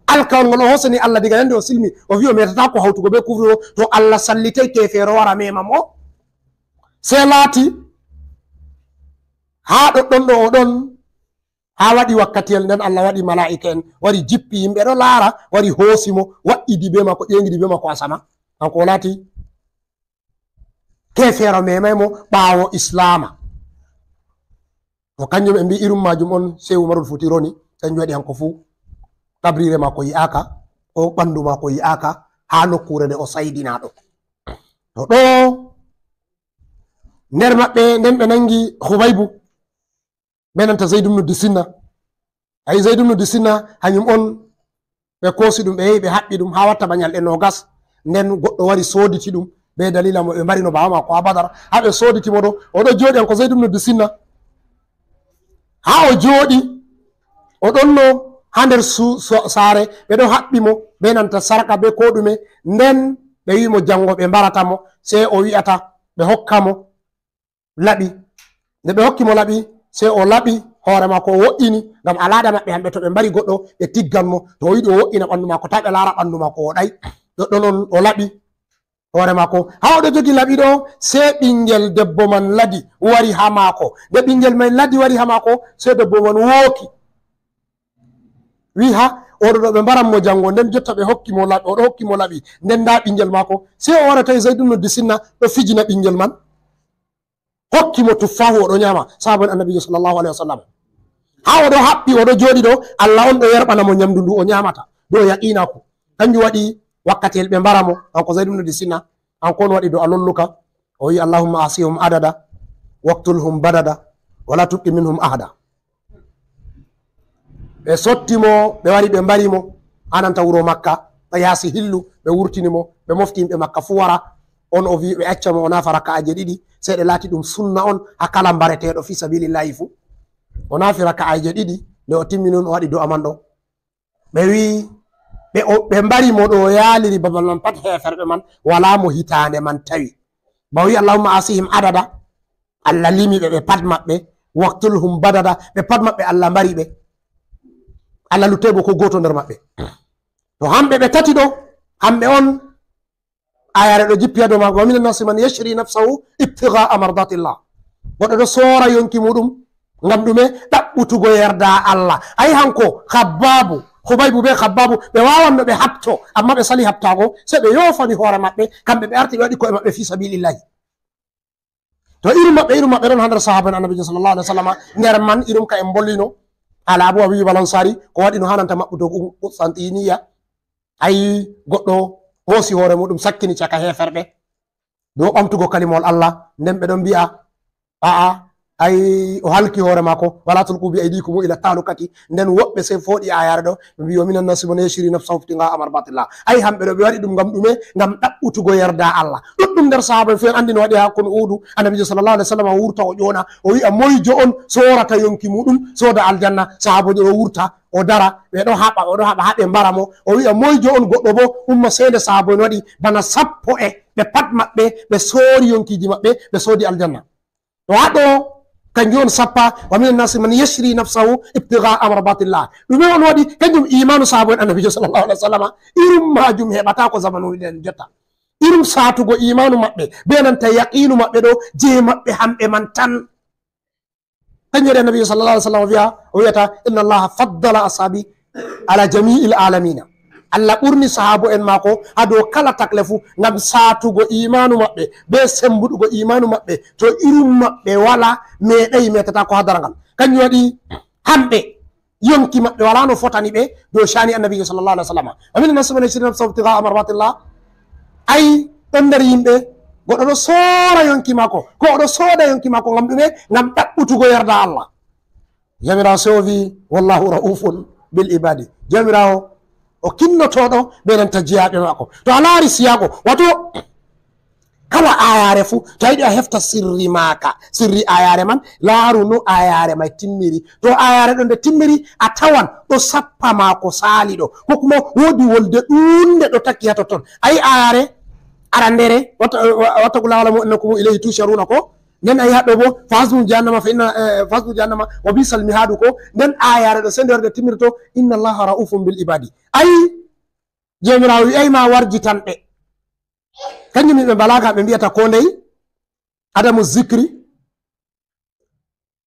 Alkawal ngol o hosani Allah diga yande o silmi. O wi o metata ko hawtugo be kufru o. To Allah sallitay kefeero wara mema mo. Sey laati haa ɗoɗɗon ɗo o ɗon, haa waɗi wakkatiyel nden, Allah waɗi malaa'ika en wari jippi yimɓe ɗo laara, wari hoosi mo, waɗɗidi bee maako, ƴeeŋidi bee maako asama. Kanko o laati keefeero, meemay mo ɓaawo Islaama. To kanjum ɓe mbi'i irum maajum on Seehu Umarul Fuuti roni, kanjum waɗi hanko fuu ɗabriire maako yi'aaka, ko ɓandu maako yi'aaka haa nokkuure nde o saydinaaɗo. To ɗo nder maɓɓe nden ɓe nangi Hubaybu, be nanta Zayd ibn Dusinna. Ayi, Zayd ibn Dusinna, hanyum on ɓe koosi ɗum, ɓe yehi ɓe haɓɓi ɗum haa watta ba nyalɗe noogas. Nden goɗɗo wari sooditi ɗum be dalila mo ɓe mbarino baaba maako haa Badar. Haa ɓe sooditi mo ɗo, o ɗo jooɗi hanko Zayd ibn Dusinna. Haa o jooɗi, o ɗonno haa nder su-, so-, saare, ɓe ɗo haɓɓi mo be nanta sarka be koo ɗume. Nden ɓe wi'i mo jango ɓe mbarata mo, sey o wi'ata ɓe hokka mo laɓi. Nde ɓe hokki mo laɓi, sey o laɓi hoore maako, o wo'ini, ngam al'aada maɓɓe hamɓe, to ɓe mbari goɗɗo, ɓe tiggan mo. To o yiɗi o wo'ina ɓandu maako, taa ɓe laara ɓandu maako o ɗaay. Ɗoɗɗon on o laɓi hoore maako. Haa o ɗo jogi laɓi ɗo, sey ɓingel debbo man ladi wari haa maako. Nde ɓingel man ladi wari haa maako, sey debbo man wooki. Wi, "Ha, oɗo ɗo ɓe mbaran mo jango, nden jotta ɓe hokki mo laɓi, oɗo hokki mo laɓi, nden nda ɓingel maako." Sey o wara tawi Zayd ibn Dusinna ɗo fijina ɓingel man. Hokki mo tuffahu, oɗo nyaama, sahaaba en Annabiijo sallallahu alaihi wasallam. Haa oɗo haɓɓi, oɗo jooɗi ɗo, Allah on ɗo yerɓana mo nyamdu ndu o nyaamata, dow yaqiinaaku. Kanjum waɗi wakkatiyel ɓe mbara mo, kanko Zayd ibn Dusinna, kanko on waɗi do'a lolluka, o wi'i, "Allahumma ahsihum adada, waqtulhum badada, wala tubqi minhum ahada." Ɓe sotti mo, ɓe wari ɓe mbari mo, haa nanta wuro Makka, ɓe yaasi hillu, ɓe wurtini mo, ɓe mofti yimɓe Makka fuu wara. On o vi'i ɓe acca mo, o naafa raka'aaje ɗiɗi, sey ɗe laati ɗum sunna on haa kala mbareteeɗo fii sabilillahi fuu. O naafi raka'aaje ɗiɗi, nde o timmini on, o waɗi do'a man ɗo. Ɓe wi'i, ɓe, o, ɓe mbari mo ɗo, o yaaliri babal man pat heeferɓe man, walaa mo hitaande man tawi. Ba o wi'i, "Allahumma ahsihim adada." Allah limi ɓe, ɓe pat maɓɓe. "Waqtulhum badada." Ɓe pat maɓɓe Allah mbari ɓe. Allah luttay bo ko gooto nder maɓɓe. To hamɓe ɓe tati ɗo, hamɓe on, ayaare ɗo jippi haa dow maako, "Wa minan nasi man yashri nafsahu ibtigha'a mardatillah." Goɗɗo ɗo soora yonki muɗum ngam ɗume? Ɗaɓɓutugo yerda Allah. Ayi, hanko Khabbaabu, Khubaybu be Khabbaabu, ɓe waawanno ɓe haɓto, amma ɓe sali haɓtaago, sey ɓe yoofani hoore maɓɓe, kamɓe ɓe arti ɓe waɗi ko'e maɓɓe fii sabilillahi. To irum maɓɓe, irum maɓɓe ɗon haa nder sahaaba en Annabiijo sallallahu alaihi wasallam, nder man irum ka en mbollino, haala Abu Ayyub al-Ansari, ko waɗino haa nanta maɓɓutoogo Qustantiniya. Ayi, goɗɗo hoosi hoore muɗum, sakkini caka heeferɓe, dow ɓamtugo kalimawol Allah, nden ɓe ɗon mbi'a, "A'a, ayi, o halki hoore maako, wala tulqu bi aydikum ila tahlukati." Nden woɓɓe sey fooɗi ayaare ɗo, ɓe mbi'i, "Wa minan nasi man yashri nafsahu ibtigha'a mardatillah." Ayi, hamɓe ɗo ɓe waɗi ɗum ngam ɗume? Ngam ɗaɓɓutugo yerda Allah. Ɗuɗɗum nder sahaaba en fuu en andi no waɗi haa konu Uhudu, Annabiijo sallallahu alaihi wasallam o wurta o ƴona, o wi'a, "Moyjo on soorata yonki muɗum, sooda aljanna?" Sahaaboojo ɗo wurta, o dara, ɓe ɗo haɓa, o ɗo haɓa haa ɓe mbara mo. O wi'a, "Moyjo on?" Goɗɗo bo umma, sey nde sahaaba en waɗi bana sappo e ɓe pat maɓɓe, ɓe soori yonkiiji maɓɓe, ɓe soodi aljanna. To haa ɗo, kanjum on sappa, "Wa minan nasi man yashri nafsahu ibtigha'a mardatillah." Ɗume on waɗi? Kanjum imaanu sahaaba en Annabiijo sallallahu alaihi wasallam. Irum maajum heɓataako zamanu nden jotta. Irum saatugo imaanu maɓɓe, be nanta yaqiinu maɓɓe ɗo, jey maɓɓe hamɓe man tan. Kanjum waɗi Annabiijo sallallahu alaihi wasallam o wi'a, o wi'ata, "Inna Allaha faddala ashabi ala jami'il alamina." Allah ɓurni sahaabo en maako haa dow kala takle fuu, ngam saatugo imaanu maɓɓe, be sembuɗugo imaanu maɓɓe. To irum maɓɓe wala, meeɗay, meetataako haa darangal. Kanjum waɗi hamɓe, yonki maɓɓe wala no fotani ɓe dow sha'ani Annabiijo sallallahu alaihi wasallam. "Wa minan nasi man yashri nafsahu ibtigha'a mardatillah." Ayi, ɗon nder yimɓe, goɗɗo ɗo soora yonki maako, ko o ɗo sooda yonki maako ngam ɗume? Ngam ɗaɓɓutugo yerda Allah. Jawmiraawo sey o vi'i, "Wallahu ra'ufun bil ibadi." Jawmiraawo o kinnotooɗo be nanta jeyaaɓe maako. To a laari siyaago, wato kala ayaare fuu, to a yiɗi a hefta sirri maaka, sirri ayaare man, laaru no ayaare may timmiri. To ayaare ɗo nde timmiri, a tawan ɗo sappa maako saali ɗo, ko kuma woodi wolde ɗuunde ɗo takki haa totton. Ayi ayaare arandere, wata-, "Wattaqu llaha wa'lamu annakum ilayhi tusharuna" ko? Nden ayi haɗɗo bo, "Fahasbuhum jahannama fa inna, eh, fahasbuhum jahannama wa bi'sal mihadu" ko? Nden ayaare ɗo sende warde timmirto, "Inna Allaha ra'ufun bil ibadi." Ayi, Jawmiraawo wi'ay ma warjitan ɓe. Kanjum yimɓe balaaga ɓe mbi'ata ko ndey, Adamu zikri,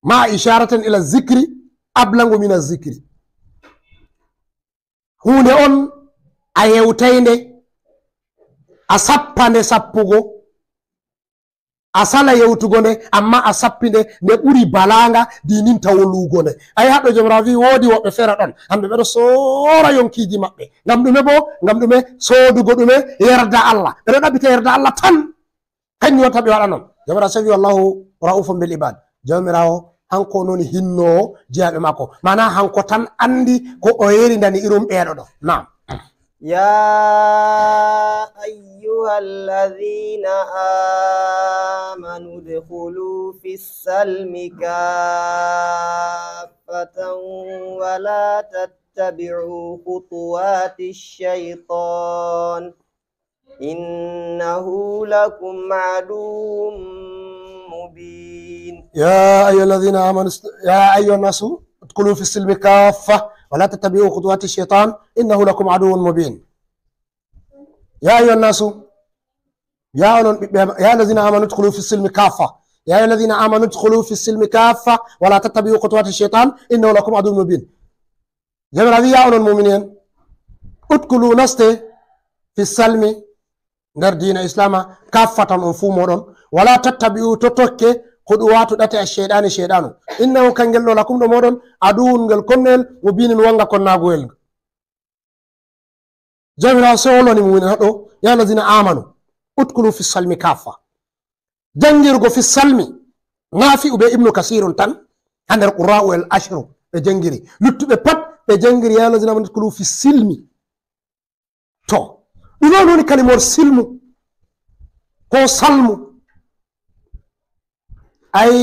ma isharaten ila zikri, ablagu mina zikri. Huunde on a yewtay nde, a sappa nde sappugo, a sala yewtugo nde, amma a sappi nde, nde ɓuri balaga dinin tawo luugo nde. Ayi, haɗɗo Jomirawo wi woodi woɓɓe fere ɗon, hamɓe ɓeɗo soora yonkiiji maɓɓe. Ngam ɗume bo? Ngam ɗume? Soodugo ɗume? Yerda Allah. Ɓeɗo ɗaɓɓita yerda Allah tan. Kanjum watta ɓe waɗa non. Jomirawo sewi, wallahu ra'ufun bil ibad. Jomirawo hanko noni hinnowo jeyaaɓe makko. Mana hanko tan andi ko o yerindani irum ɓeɗo ɗo. Naam. يا أيها الذين آمنوا ادخلوا في السلم كافة ولا تتبعوا خطوات الشيطان إنه لكم عدو مبين. يا أيها الذين آمنوا است- يا أيها الناس ادخلوا في السلم كافة ولا تتبعوا خطوات الشيطان إنه لكم عدو مبين. يا أيها الناس، يا أولون- يا الذين آمنوا ادخلوا في السلم كافة. يا أيها الذين آمنوا ادخلوا في السلم كافة ولا تتبعوا خطوات الشيطان إنه لكم عدو مبين. Jomirawo wi, ya onon mumini en, udkhulu, naste, fi salmi, nder diina islama, kaffatan, on fuu moɗon, wala tattabi'u, to tokke, khutuwatu, ɗate, ash-shaytani, shaytanu, innahu, kangel ɗo, lakum, ɗo moɗon, aduwwun, ngel konnel, mubinun, wanga konnaguwel. Jomirawo sewlani mumini en haɗo, ya allazina amanu udkhulu fi salmi kaffa. Jangirgo fi salmi, Nafi'u be Ibnu Kasirun tan ha nder Qurra'u el Ashru ɓe jangiri. Luttuɓe pat ɓe jangiri ya allazina amanu udkhulu fi silmi. To, ɗume on woni kalimor silmu ko salmu? Ai,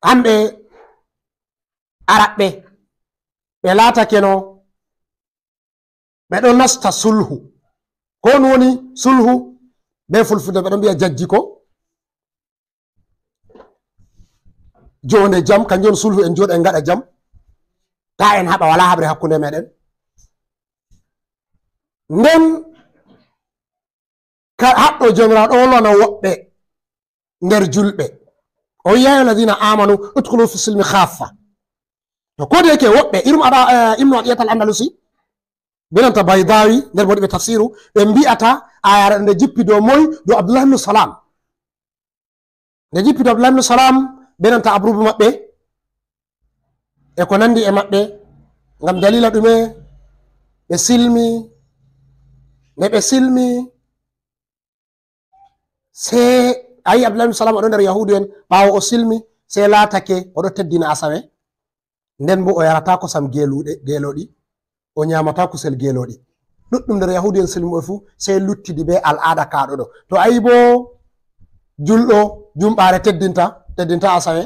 hamɓe Araɓɓe ɓe latakeno ɓe ɗo nasta sulhu. Ko on woni sulhu be fulfulde? Ɓe ɗon mbi'a jajji ko? Jonde jam, kanjum on sulhu, en joɗa en ngaɗa jam, ta en haɓa, wala haɓre hakkunde meɗen. Nden ka haɗɗo Jomirawo ɗo wolwana woɓɓe nder julɓe. O wi'i, ya ayyuhal ladhina amanu udkhulu fi silmi khaffa. To ko de yake woɓɓe irum aɗa, eh, Ibnu Atiyat al Andalusi, benanta Baydawi nder waɗi ɓe tafsiru, ɓe mbi'ata ayare nde jippi dow moy? Dow Abdullah ibn Salam. Nde jippi dow Abdullah ibn Salam benanta abrubu maɓɓe e ko nandi e maɓɓe, ngam dalila ɗume ɓe silmi? Nde ɓe silmi, sey ayi Abdullah ibn Salam o ɗo nder Yahudu en, ɓawo o silmi sey latake o ɗo teddina asawe, nden bo o yarata kosam geluɗe, geloɗi, o nyamata kusel geloɗi. Ɗuɗɗum nder Yahudu en silmuɓe fu sey luttidi be al'ada kaɗo ɗo. To ayi bo julɗo jumɓare teddinta, teddinta asawe,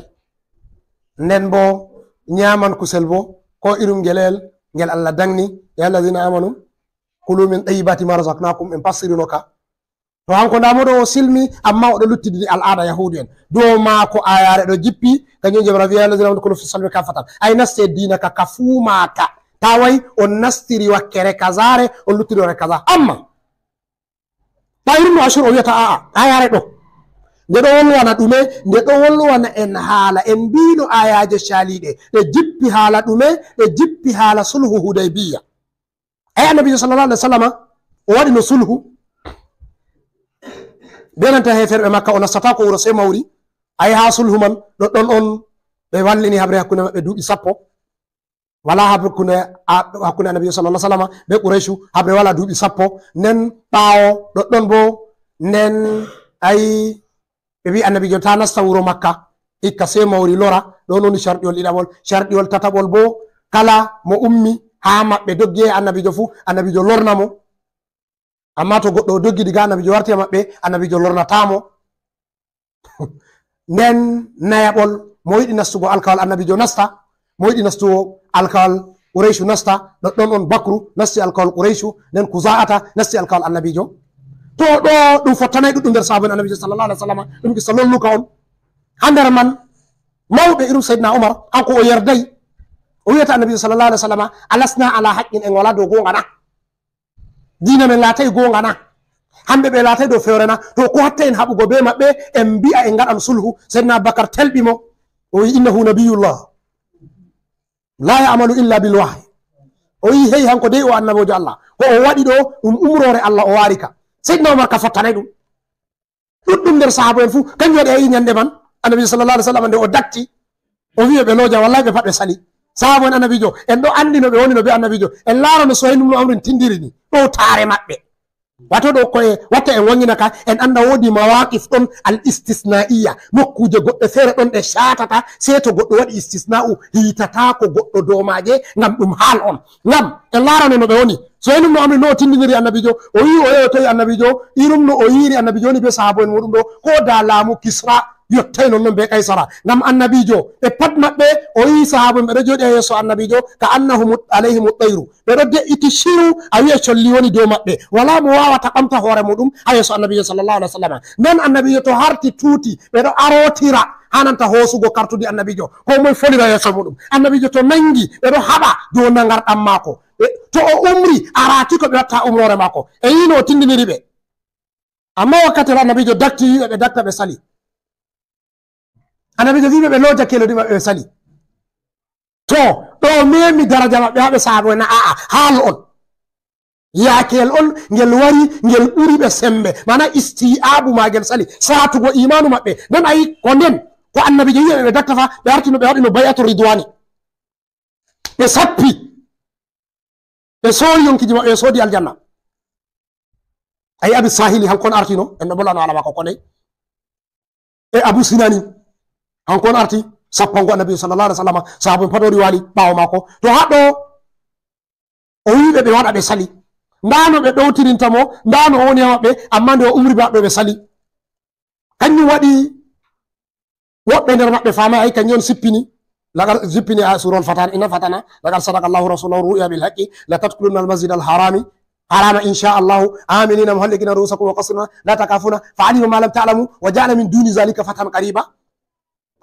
nden bo nyaman kusel bo ko irum ngelel ngel Allah dangni, ya allazina amanu kulu min tayyibati ma razaqnakum, en passirino ka. To hanko nda mo ɗo o silmi, amma o ɗo luttidi al'ada Yahudu en. Dow maako ayare ɗo jippi, kanjum Jomirawo wi'i, ya allazina amanu udkhulu fi salmi kaffatan. Ay naste diina ka, ka fuu maaka. Ta wai on nastiri wakkere kazare, on luttiri wakkere kaza. Amma ta Ibnu Ashur o wi'ata a'a, ayare ɗo nde ɗo wolwana ɗume? Nde ɗo wolwana en hala en mbino ayaje caliɗe. Ɗe jippi hala ɗume? Ɗe jippi hala sulhu Hudaybiya. Ay annabijo sallallahu alaihi wasallama o waɗino sulhu be nanta heferɓe Makka, o nastata ko wuro sey mawri. Ay ha sulhu man ɗoɗɗon on ɓe wallini habre hakkunde maɓɓe duuɓi sappo. Wala hakkunde, a-, hakkunde annabijo sallallahu alaihi wasallama be Qurayshu habre wala duuɓi sappo. Nden ɓawo ɗoɗɗon bo nden ay ɓe wi'i annabijo ta nasta wuro Makka, ikka sey mawri lora. Ɗon woni sharɗiwol ɗiɗaɓol. Sharɗiwol tataɓol bo, kala mo ummi ha maɓɓe doggi e annabijo fu, annabijo lorna mo. Amma to goɗɗo o doggi diga annabijo warti e maɓɓe, annabijo lornata mo. Nden nayaɓol, mo yiɗi nastugo alkawal annabijo nasta, mo yiɗi nastugo alkawal Qurayshu nasta. Ɗoɗɗon on Bakru nasti alkawal Qurayshu, nden Kuza'ata nasti alkawal annabijo. To ɗo ɗum fottanay ɗuɗɗum nder sahaaba en annabijo sallallahu alaihi wasallam, ɗum kissa lolluka on. Ha nder man mawɓe irum Sayyidina Umar, kanko o yerday, o wi'ata annabijo sallallahu alaihi wasallam, alasna ala haqqin, en wala dow gonga na? Diina men latay gonga na? Hamɓe ɓe laatay dow fewre na, to ko hatta en haɓugo be maɓɓe, en mbi'a en ngaɗan sulhu. Seydina Abubakar telɓi mo, o wi'i, "Innahu nabiyullah. La ya'malu illa bil wahyi." O wi'i, "Hey, hanko dey o annabijo Allah. Ko o waɗi ɗo, ɗum umroore Allah o waari ka." Seydina Umar ka fottanay ɗum. Ɗuɗɗum nder sahaaba en fuu, kanjum waɗi a yi'i nyande man, Annabi sallallahu alaihi wasallam nde o datti, o wi'i ɓe looja, wallahi ɓe pat ɓe sali. Sahaaba en Annabijo, en ɗo andi no ɓe woni no be Annabijo. En laara no Suhayl ibn Amrin tindiri ni, ɗo taare maɓɓe. Wato ɗo koye watta en wangina ka, en anda woodi mawaqif ɗon al istisna'iyya, nokkuje goɗɗe feere ɗon ɗe shaatata, sey to goɗɗo waɗi istisna'u, hiitataako goɗɗo dow maaje, ngam ɗum haal on. Ngam en laarano no ɓe woni. Suhayl ibn Amr no o tindiniri Annabijo, o wi'i o yeyotoyi Annabijo, irum no o yi'iri Annabijo woni be sahaabo en muɗum ɗo, ko da laamu Kisra yottay non non be Kaisara. Ngam Annabijo, ɓe pat maɓɓe, o yi'i sahaabo en ɓe ɗo jooɗi haa yeeso Annabijo, ka annahum alayhim tayru. Ɓe ɗo de'iti shiru, a wi'a colli woni dow maɓɓe. Walaa mo waawata ɓamta hoore muɗum haa yeeso Annabijo sallallahu alaihi wasallam. Nden Annabijo to harti tuuti, ɓe ɗo arotira, hananta hoosugo kartudi Annabijo. Ko moy folira yeeso muɗum. Annabijo to nangi, ɓe ɗo haɓa dow nangarɗam maako. Ɓe, to o umri, a raati ko ɓe watta umroore maako. E yino o tindiniri ɓe. Amma wakkati Annabijo dakti, wi'i ɓe dakta ɓe sali. Annabijo wi'i ɓe ɓe looja kelodi maɓɓe ɓe sali. To, ɗo memi daraja maɓɓe haa ɓe saabo en, a'a, haal on. Yaakel on, ngel wari, ngel ɓuri ɓe sembe. Mana isti'abu maagel sali, saatugo imaanu maɓɓe. Nden a yi ko nden, ko Annabijo wi'i ɓe dakta fa, ɓe arti no ɓe waɗi no bay'atu ridwani. Ɓe sappi. Ɓe sooyi yonkiji maɓɓe, ɓe soodi aljanna. A yi Abi Sahili, hanko on artino, en ɗo bolano hala maako koney. E Abu Sinani, hanko on arti sappango Annabi sallallahu alaihi wasallam, sahaaba en pat o riwali ɓaawo maako. To haɗo o wi'i ɓe ɓe waɗa ɓe sali. Ndaa no ɓe ɗowtirinta mo, ndaa no o woni haa maɓɓe, amma nde o umri ɓe haɗo ɓe sali. Kanjum waɗi woɓɓe nder maɓɓe faamay, ay, kanjum on sippini, lagar, sippini a surol fatana, ina fatana, lagar sadaqa Allahu rasulahu ru'ya bil haqqi, la tadkhulunna al masjid al harami, harama insha Allahu, aminina muhallikina ru'usakum wa qasirina, la takafuna, fa alima ma lam ta'lamu, wa ja'ala min duni zalika fathan qariba.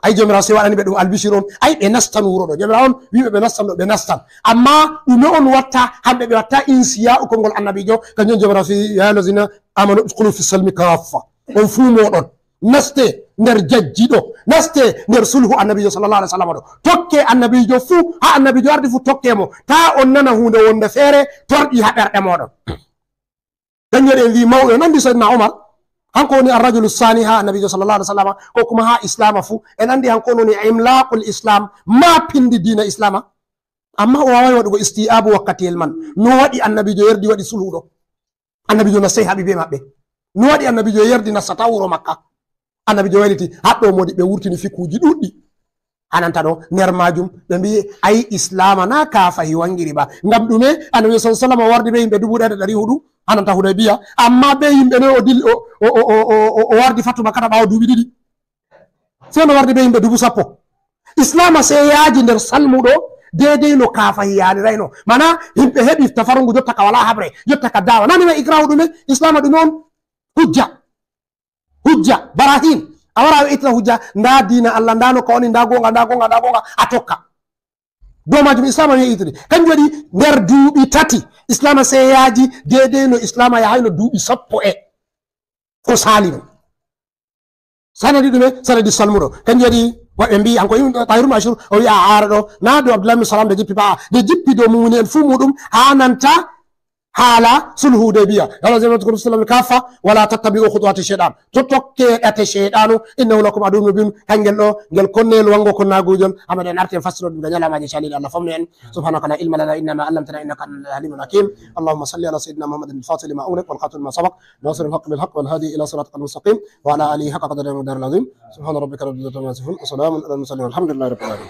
Ay, Joomiraawo sey waɗani ɓe ɗum albishir on. Ay, ɓe nastan wuro ɗo. Joomiraawo on wi'i ɓe ɓe nastan ɗo, ɓe nastan. Amma ɗume on watta, hamɓe ɓe watta insiya ukongol Annabijo, kanjum on Joomiraawo fi, ya ayyuhallazina amanu udkhulu fi salmi kaffa. On fuu mooɗon. Naste nder jajji ɗo. Naste nder sulhu Annabijo sallallahu alaihi wasallam ɗo. Tokke Annabijo fuu, haa Annabijo ardi fuu tokke mo. Taa on nana huunde wonde feere, torɗi haa ɓerɗe mooɗon. Dañere en wi mawɓe, en andi Sayyidina Umar, hanko woni ar-rajulu sani ha Annabijo sallallahu alaihi wasallam, ko kuma ha Islama fu, en andi hanko woni imlaqul Islam, ma pindi diina Islama. Amma o wawai waɗugo isti'abu wakkatiyel man. No waɗi Annabijo yerdi waɗi sulhu ɗo? Annabijo na sey haɓi be maɓɓe. No waɗi Annabijo yerdi nastata wuro Makka? Annabijo wayliti, haɗɗo modi ɓe wurtini fikuji ɗuɗɗi. Hananta ɗo, nder majum, ɓe mbi'i, ai Islama na kafahi wangiri ba. Ngam ɗume? Annabi sallallahu alaihi wasallam wardi be yimɓe dubu ɗaya da ɗari huɗu, hananta Hudaybiya. Amma be yimɓe noy o dil-, o, o, o wardi fatu Makkata ɓawo duuɓi ɗiɗi? Sey no wardi be yimɓe dubu sappo. Islama sey yaaji nder salmuɗo, deidei no kafahi yaalirayno. Mana, yimɓe heɓi tafarungu jotta ka wala habre, jotta ka dawa. Nani ma ikrahu ɗume? Islama ɗume on? Hujja. Hujja, barahin. A wara a we'itina hujja, nda diina Allah, nda no ka woni, nda gonga, nda gonga, nda gonga, a tokka. Dow majum Islam on ye'itiri. Kanjum waɗi nder duuɓi tati, Islam sey yaaji deidei no Islam yahayno duuɓi sappo e ko sali ɗum. Sanadi ɗume? Sanadi salmuɗo. Kanjum waɗi woɓɓe mbi'i, hanko Tahir ibn Ashur, o wi'a, a ara ɗo, na dow Abdullah ibn Salam nde jippi ba, nde jippi dow mumini en fuu muɗum, ha nanta haala sulhu Hudaybiya. Ya ayyuhallazina amanu udkhulu fis silmi kaffa wa la tattabi'u khutuwati shaytan. To tokke ɗate shaytanu, innahu lakum aduwwun mubin. Kangel ɗo, ngel konneyel wango konnagujol. Amma en arti en fassiro ɗum ga nyalamaje caliɗe. Allah famno en. Subhanaka la ilma lana illa ma allamtana innaka antal alimul hakim. Allahumma salli ala sayyidina Muhammadin al-fatih lima ughliq wal khatim lima sabaq. Nasiril haqq bil haqq wal hadi ila siratikal mustaqim. Wa ala alihi haqqa qadrihi wa miqdarihil azim. Subhana rabbika rabbil izzati amma yasifun. Wa salamun alal mursalin. Walhamdulillahi rabbil alamin.